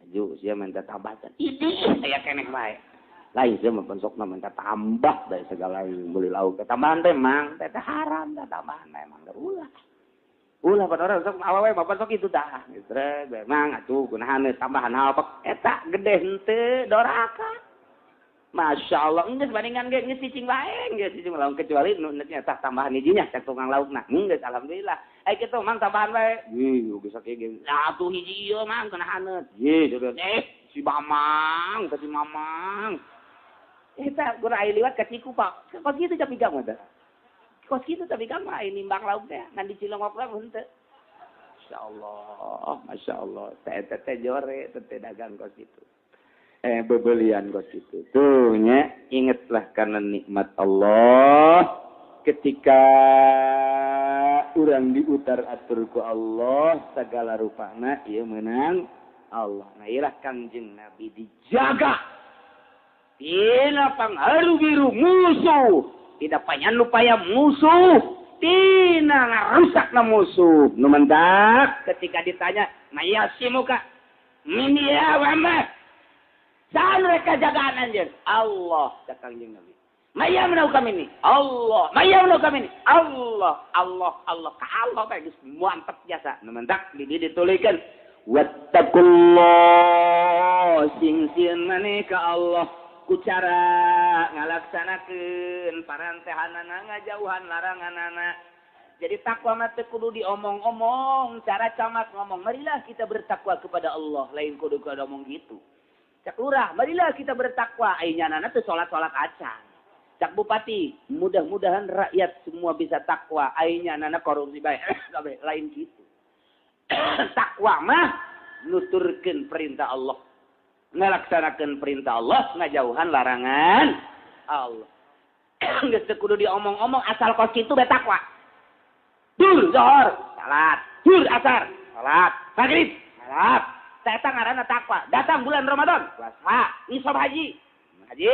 Aju sia minta tambahan. Idih aya keneh bae. Lain sia mah pensokna minta tambah dari segala beli lauk. Tambahan teh mang teh haram teh tambahan emang ulah. Ulah pan orang sok awewe bapak sok itu dah. Geus bae mang atuh kunahan tambahan apa eta gede henteu doraka. Masya Allah geus bandingan ge geus cicing bae geus cicing lauk kecuali nu nya tambahan hijinya cek tukang laukna. Geus alhamdulillah. Ai kitu mang tambahan bae. Ih geus sakieu ge. Atuh hiji ieu mang kunahan. Ye si Mamang, si Mamang. Eta gura ai liwat ka Ciku Pak. Kos kitu tapi gang mah. Kos kitu tapi gang mah nimbang lauk teh ngan di Cilongok lah henteu. Masyaallah, masyaallah. Teh teh jore teh dagang kos kitu. Bebelian kos kitu. Tuh nya ingatlah karena nikmat Allah ketika urang diutar atur ku Allah segala rupana ieu meunang Allah. Nah ieu lah Kangjeng Nabi dijaga. Tina pangharu biru musuh, tidak panyan lupaya musuh, tina ngarusak na musuh. Nu mendak ketika ditanya, "Mayasimuka min ya wa ma?" Saha mereka jagaan anjeun? Allah cak Kangjeng Nabi. Mayamnau kami ini. Allah, mayamnau kami ini. Allah, Allah, Allah. Ka Allah bae geus mantep jasa. Nu mendak di dieu ditulikeun, "Wattaqullah sing sieun maneh ka Allah." ku cara ngalaksanakeun parantehanana ngajauhan laranganana. Jadi takwa mah teu kudu diomong-omong, cara camat ngomong marilah kita bertakwa kepada Allah, lain kudu kudu omong gitu. Cak lurah, marilah kita bertakwa, ai nyanana teu salat-salat acan. Cak bupati, mudah-mudahan rakyat semua bisa takwa, ai nyanana korupsi bae, lain gitu. Takwa mah nuturkeun perintah Allah, ngalaksanakeun perintah Allah, ngajauhan larangan Allah. Geus teu kudu diomong-omong, asal kos kitu bae takwa. Dur zuhur, salat, dur asar, salat, maghrib, salat. Eta ngaranna takwa. Datang bulan Ramadan, puasa, nisab haji, haji,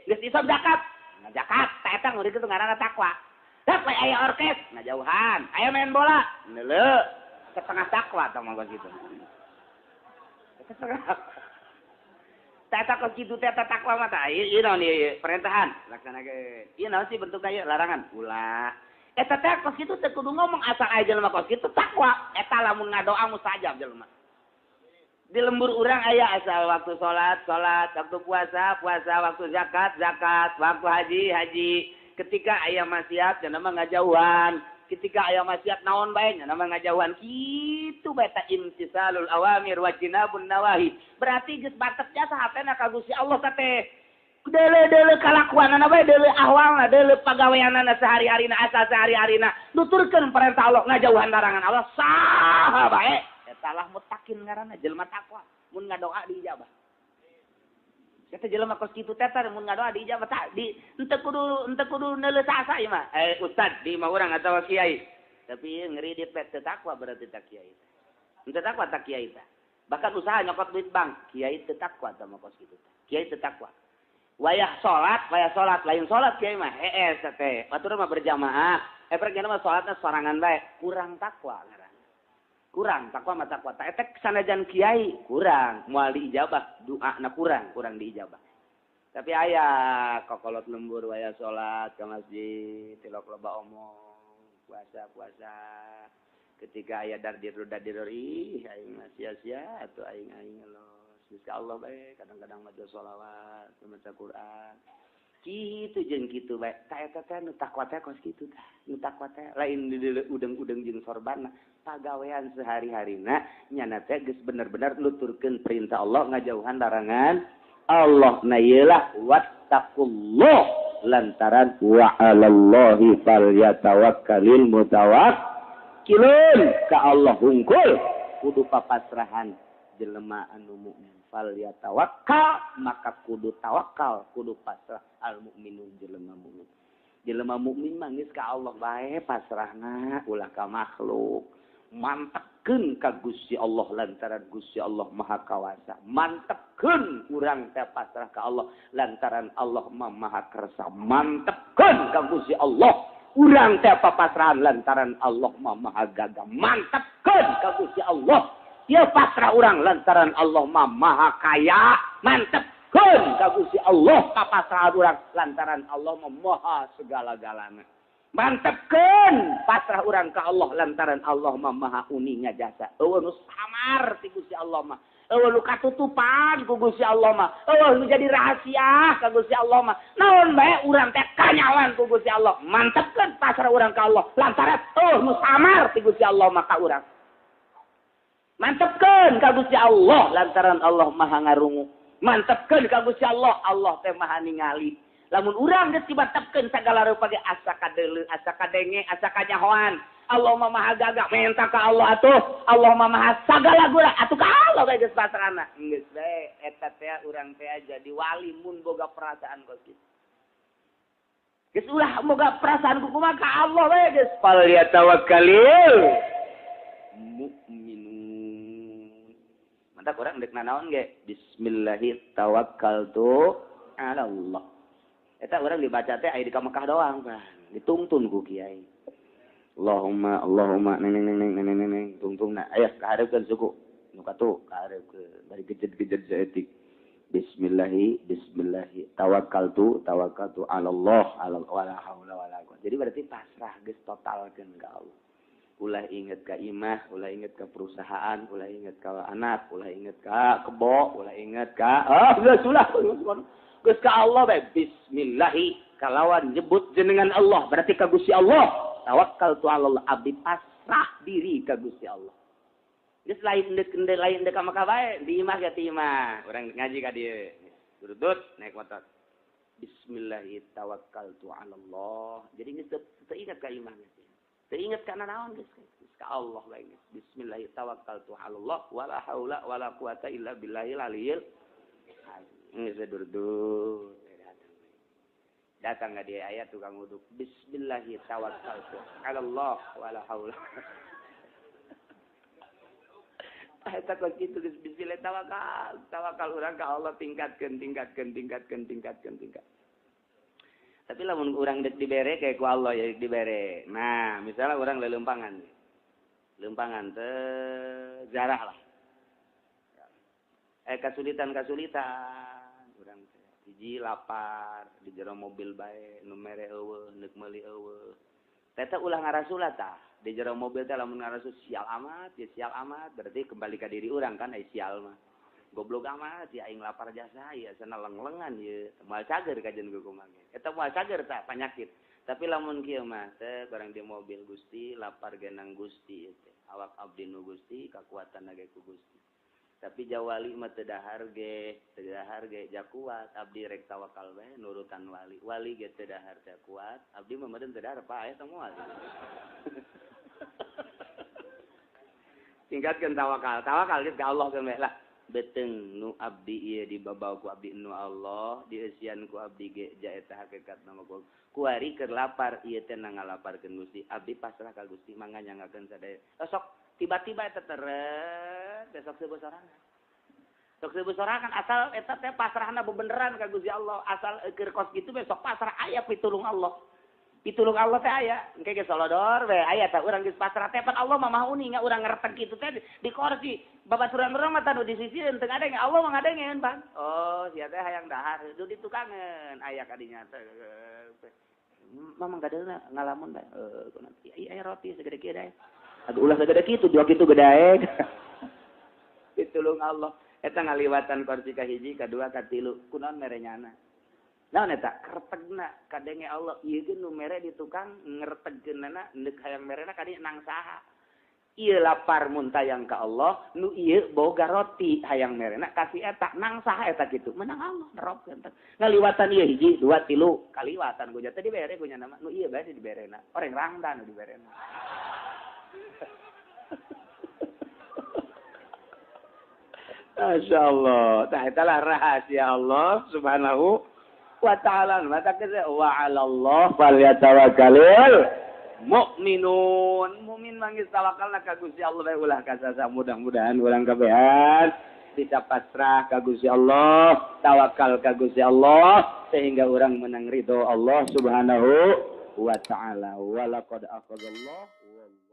geus nisab zakat, zakat. Eta ngeureun kitu ngaranna takwa. Dapat aya orkes, ngajauhan, aya main bola, neuleuh, setengah takwa tah mah kitu. Setengah. Eta kos kitu teh takwa mah tah. Ieu naon ieu perintahan, laksanakeun. Ieu naon sih bentukna ieu larangan? Ulah. Eta teh kos kitu teh kudu ngomong asal aya jelema kos kitu takwa. Eta lamun ngadoa mustajab jelema. Di lembur urang aya asal waktu salat, salat, waktu puasa, puasa, waktu zakat, zakat, waktu haji, haji. Ketika aya maksiat cenah mah ngajauhan. Ketika aya maksiat naon bae nya mah ngajauhan. Kitu bae ta imtisalul awamir wa jinabun nawahi. Berarti geus batek jasa hatena ka Gusti Allah teh. Deuleu-deuleu kalakuanana bae, deuleu ahwalna, deuleu pagaweanana sehari-harina, asal sehari-harina nuturkeun perintah Allah, ngajauhan larangan Allah, saha bae. Eta lah mutakin ngaranna jelema takwa, mun ngadoa diijabah. Eta jelema kos kitu teh mun ngadoa diijabah tak di henteu kudu neuleuh sasa ieu mah. Ustad di imah urang atawa kiai. Tapi ngeridit teh teu takwa berarti tak kiai. Henteu takwa tak kiai teh. Bahkan usaha nyokot duit bank, kiai teu takwa tah mah kos kitu teh. Kiai teu takwa. Wayah salat lain salat kiai mah hees teh. Batur mah berjamaah. Pergi mah salatna sorangan bae, kurang takwa ngaranna. Kurang takwa mah takwa. Ta eta sanajan kiai kurang, moal diijabah, doana kurang diijabah. Tapi aya kokolot lembur wayah salat ke masjid, tilok loba omong, puasa-puasa. Ketika aya dardir ih aing mah sia-sia atuh aing ngelos. Insya Allah bae kadang-kadang maca sholawat, maca Quran. Kitu jeung kitu bae. Ta eta teh nu takwa teh kos kitu tah. Nu takwa teh lain udeng-udeng jeung sorbanna. Pagawean sehari-harina nyana teh geus bener-bener nuturkeun perintah Allah, ngajauhan larangan Allah. Na ieu lah wattaqullah lantaran wa 'alallahi falyatawakkalul mutawakkilun. Ka Allah hungkul kudu papasrahan jelema anu mukmin. Fal yatawakkal maka kudu tawakal, kudu pasrah al mukminun jelema mukmin. Jelema mukmin mah geus ka Allah bae pasrahna, ulah ka makhluk. Mantepkeun ka Gusti Allah lantaran Gusti Allah Maha Kawasa. Mantepkeun urang teh pasrah ka Allah lantaran Allah Maha Kersa. Mantepkeun ka Gusti Allah urang teh papasrahan lantaran Allah Maha Gagah. Mantepkeun ka Gusti Allah dia pasrah orang lantaran Allah Maha Kaya. Mantepkeun ka Gusti Allah papasrahan urang lantaran Allah Maha segala-galana. Mantepkeun pasrah urang ka Allah lantaran Allah Maha uninga jasa. Eueuh nu samar ti Gusti Allah mah. Eueuh nu katutupan ku Gusti Allah mah. Eueuh nu jadi rahasia ka Gusti Allah mah. Naon bae urang teh kanyawan ku Gusti Allah. Mantepkeun pasrah urang ka Allah lantaran eueuh nu samar ti Gusti Allah mah ka urang. Mantepkeun ka Gusti Allah lantaran Allah Maha ngarungu. Mantepkeun ka Gusti Allah, Allah teh Maha ningali. Lamun urang geus dibantepkeun sagala rupa ge asa kadeuleu, asa kadenge, asa kanyahoan. Allah Maha gagah, menta ka Allah atuh. Allah Maha sagala gula atuh ka Allah bae geus pasrahna. Geus bae eta teh urang teh jadi wali mun boga perasaan kos kitu. Geus ulah boga perasaan ku kumaha ka Allah bae geus. Fal yatawakkalil mu'minun. Mantak urang deuk nanaon ge? Bismillahi tawakkaltu ala Allah. Eta urang dibaca teh aya di ka Mekah doang, Bang. Dituntun ku kiai. Allahumma Allahumma neng neng neng neng neng neng tungtungna aya kahareukeun suku. Nu katu kahareukeun bari gejet-gejet saeutik. Bismillahi bismillahi tawakkaltu tawakkaltu ala Allah ala wala haula wala quwwata. Jadi berarti pasrah geus totalkeun ka Allah. Ulah inget ka imah, ulah inget ka perusahaan, ulah inget ka anak, ulah inget ka kebo, ulah inget ka geus ulah geus ka Allah bae. Bismillahi kalawan nyebut jenengan Allah berarti ka Gusti Allah. Tawakkaltu 'ala Allah, abdi pasrah diri ka Gusti Allah. Geus lain deuk lain deuk ka Mekah bae, di imah ge ti imah. Urang ngaji ka dieu. Durudut naik motor. Bismillahi tawakkaltu 'ala Allah. Jadi geus teu inget ka imah geus. Teu inget kana naon geus ka Allah bae geus. Bismillahi tawakkaltu 'ala Allah wala haula wala quwata illa billahil aliyil azim. Geus durudut. Datang ka dia aya tukang uduk. Bismillahi tawakkaltu 'ala Allah wala haula. Eta kos kitu geus bismillah tawakal. Tawakal urang ka Allah tingkatkeun tingkatkeun tingkatkeun tingkatkeun tingkat. Tapi lamun urang deuk dibere kayak ku Allah ya dibere. Nah, misalnya urang lelempangan. Lempangan teh jarah lah. Kasulitan-kasulitan urang teh. Hiji lapar di jero mobil bae nu mere eueuh, neuk meuli eueuh. Teh ulah ngarasula tah. Di jero mobil teh lamun ngarasul sial amat, ya sial amat, berarti kembali ka diri urang kan ai sial mah. Goblok amat ya aing lapar jasa ya sana leng-lengan ye moal cager kajen kumaha ge. Eta moal cager tah panyakit. Tapi lamun kieu mah teh barang di mobil Gusti lapar genang Gusti teh. Awak abdi nu Gusti kakuatan ge ku Gusti. Tapi jawali mah teu dahar ge, teu dahar ge ja kuat abdi rek tawakal bae nurutan wali. Wali ge teu dahar teh kuat, abdi mah meureun teu dahar paeh teh moal. Tingkatkeun tawakal. Tawakal geus ka Allah keun bae lah. Beteng nu abdi ieu dibabaw ku abdi nu Allah, dieusian ku abdi ge ja eta hakikatna mah kuari keur lapar ieu teh ngalaparkeun Gusti. Abdi pasrah ka Gusti mangga nyanggakeun sadaya. Sok tiba-tiba eta teret besok seueuh sorangan. Sok seueuh sorangan asal eta teh pasrahna bebeneran ka Gusti Allah. Asal keur kos kitu besok pasrah aya pitulung Allah. Pitulung Allah teh aya, engke geus solodor we aya tah urang geus pasrah teh pan Allah mah maha uninga urang ngerteg kitu teh di kursi babaturan urang mah tanu di sisi teu ngadenge Allah mah ngadengeun pan. Oh sia teh hayang dahar du di tukangeun aya ka dinya teh. Mamang gadeuna ngalamun bae kunaon ieu aya roti segede kieu dae. Aduh ulah segede kitu dua kitu gedae. Pitulung Allah eta ngaliwatan kursi ka hiji ka dua ka tilu kunaon mere nyana. Naon eta kertegna kadenge Allah ieu ge nu mere di tukang ngertegkeunana neuk hayang merena ka dieu nang saha. Ieu lapar mun tayang ka Allah nu ieu boga roti hayang merena ka si eta nang saha eta kitu menang Allah nerobkeun teh. Ngaliwatan ieu hiji dua tilu kaliwatan ku nya teh dibere ku nya mah nu ieu bae diberena oreng rangda nu diberena. Masyaallah tah eta lah rahasia Allah subhanahu wa ta'ala mata kese wa 'ala Allah falyatawakkalul mu'minun. Mukmin manggis tawakalna ka Gusti Allah bae ulah kasasa. Mudah-mudahan urang kabehan bisa pasrah ka Gusti Allah, tawakal ka Gusti Allah sehingga urang menang ridho Allah Subhanahu wa ta'ala. Wa laqad akhadallahu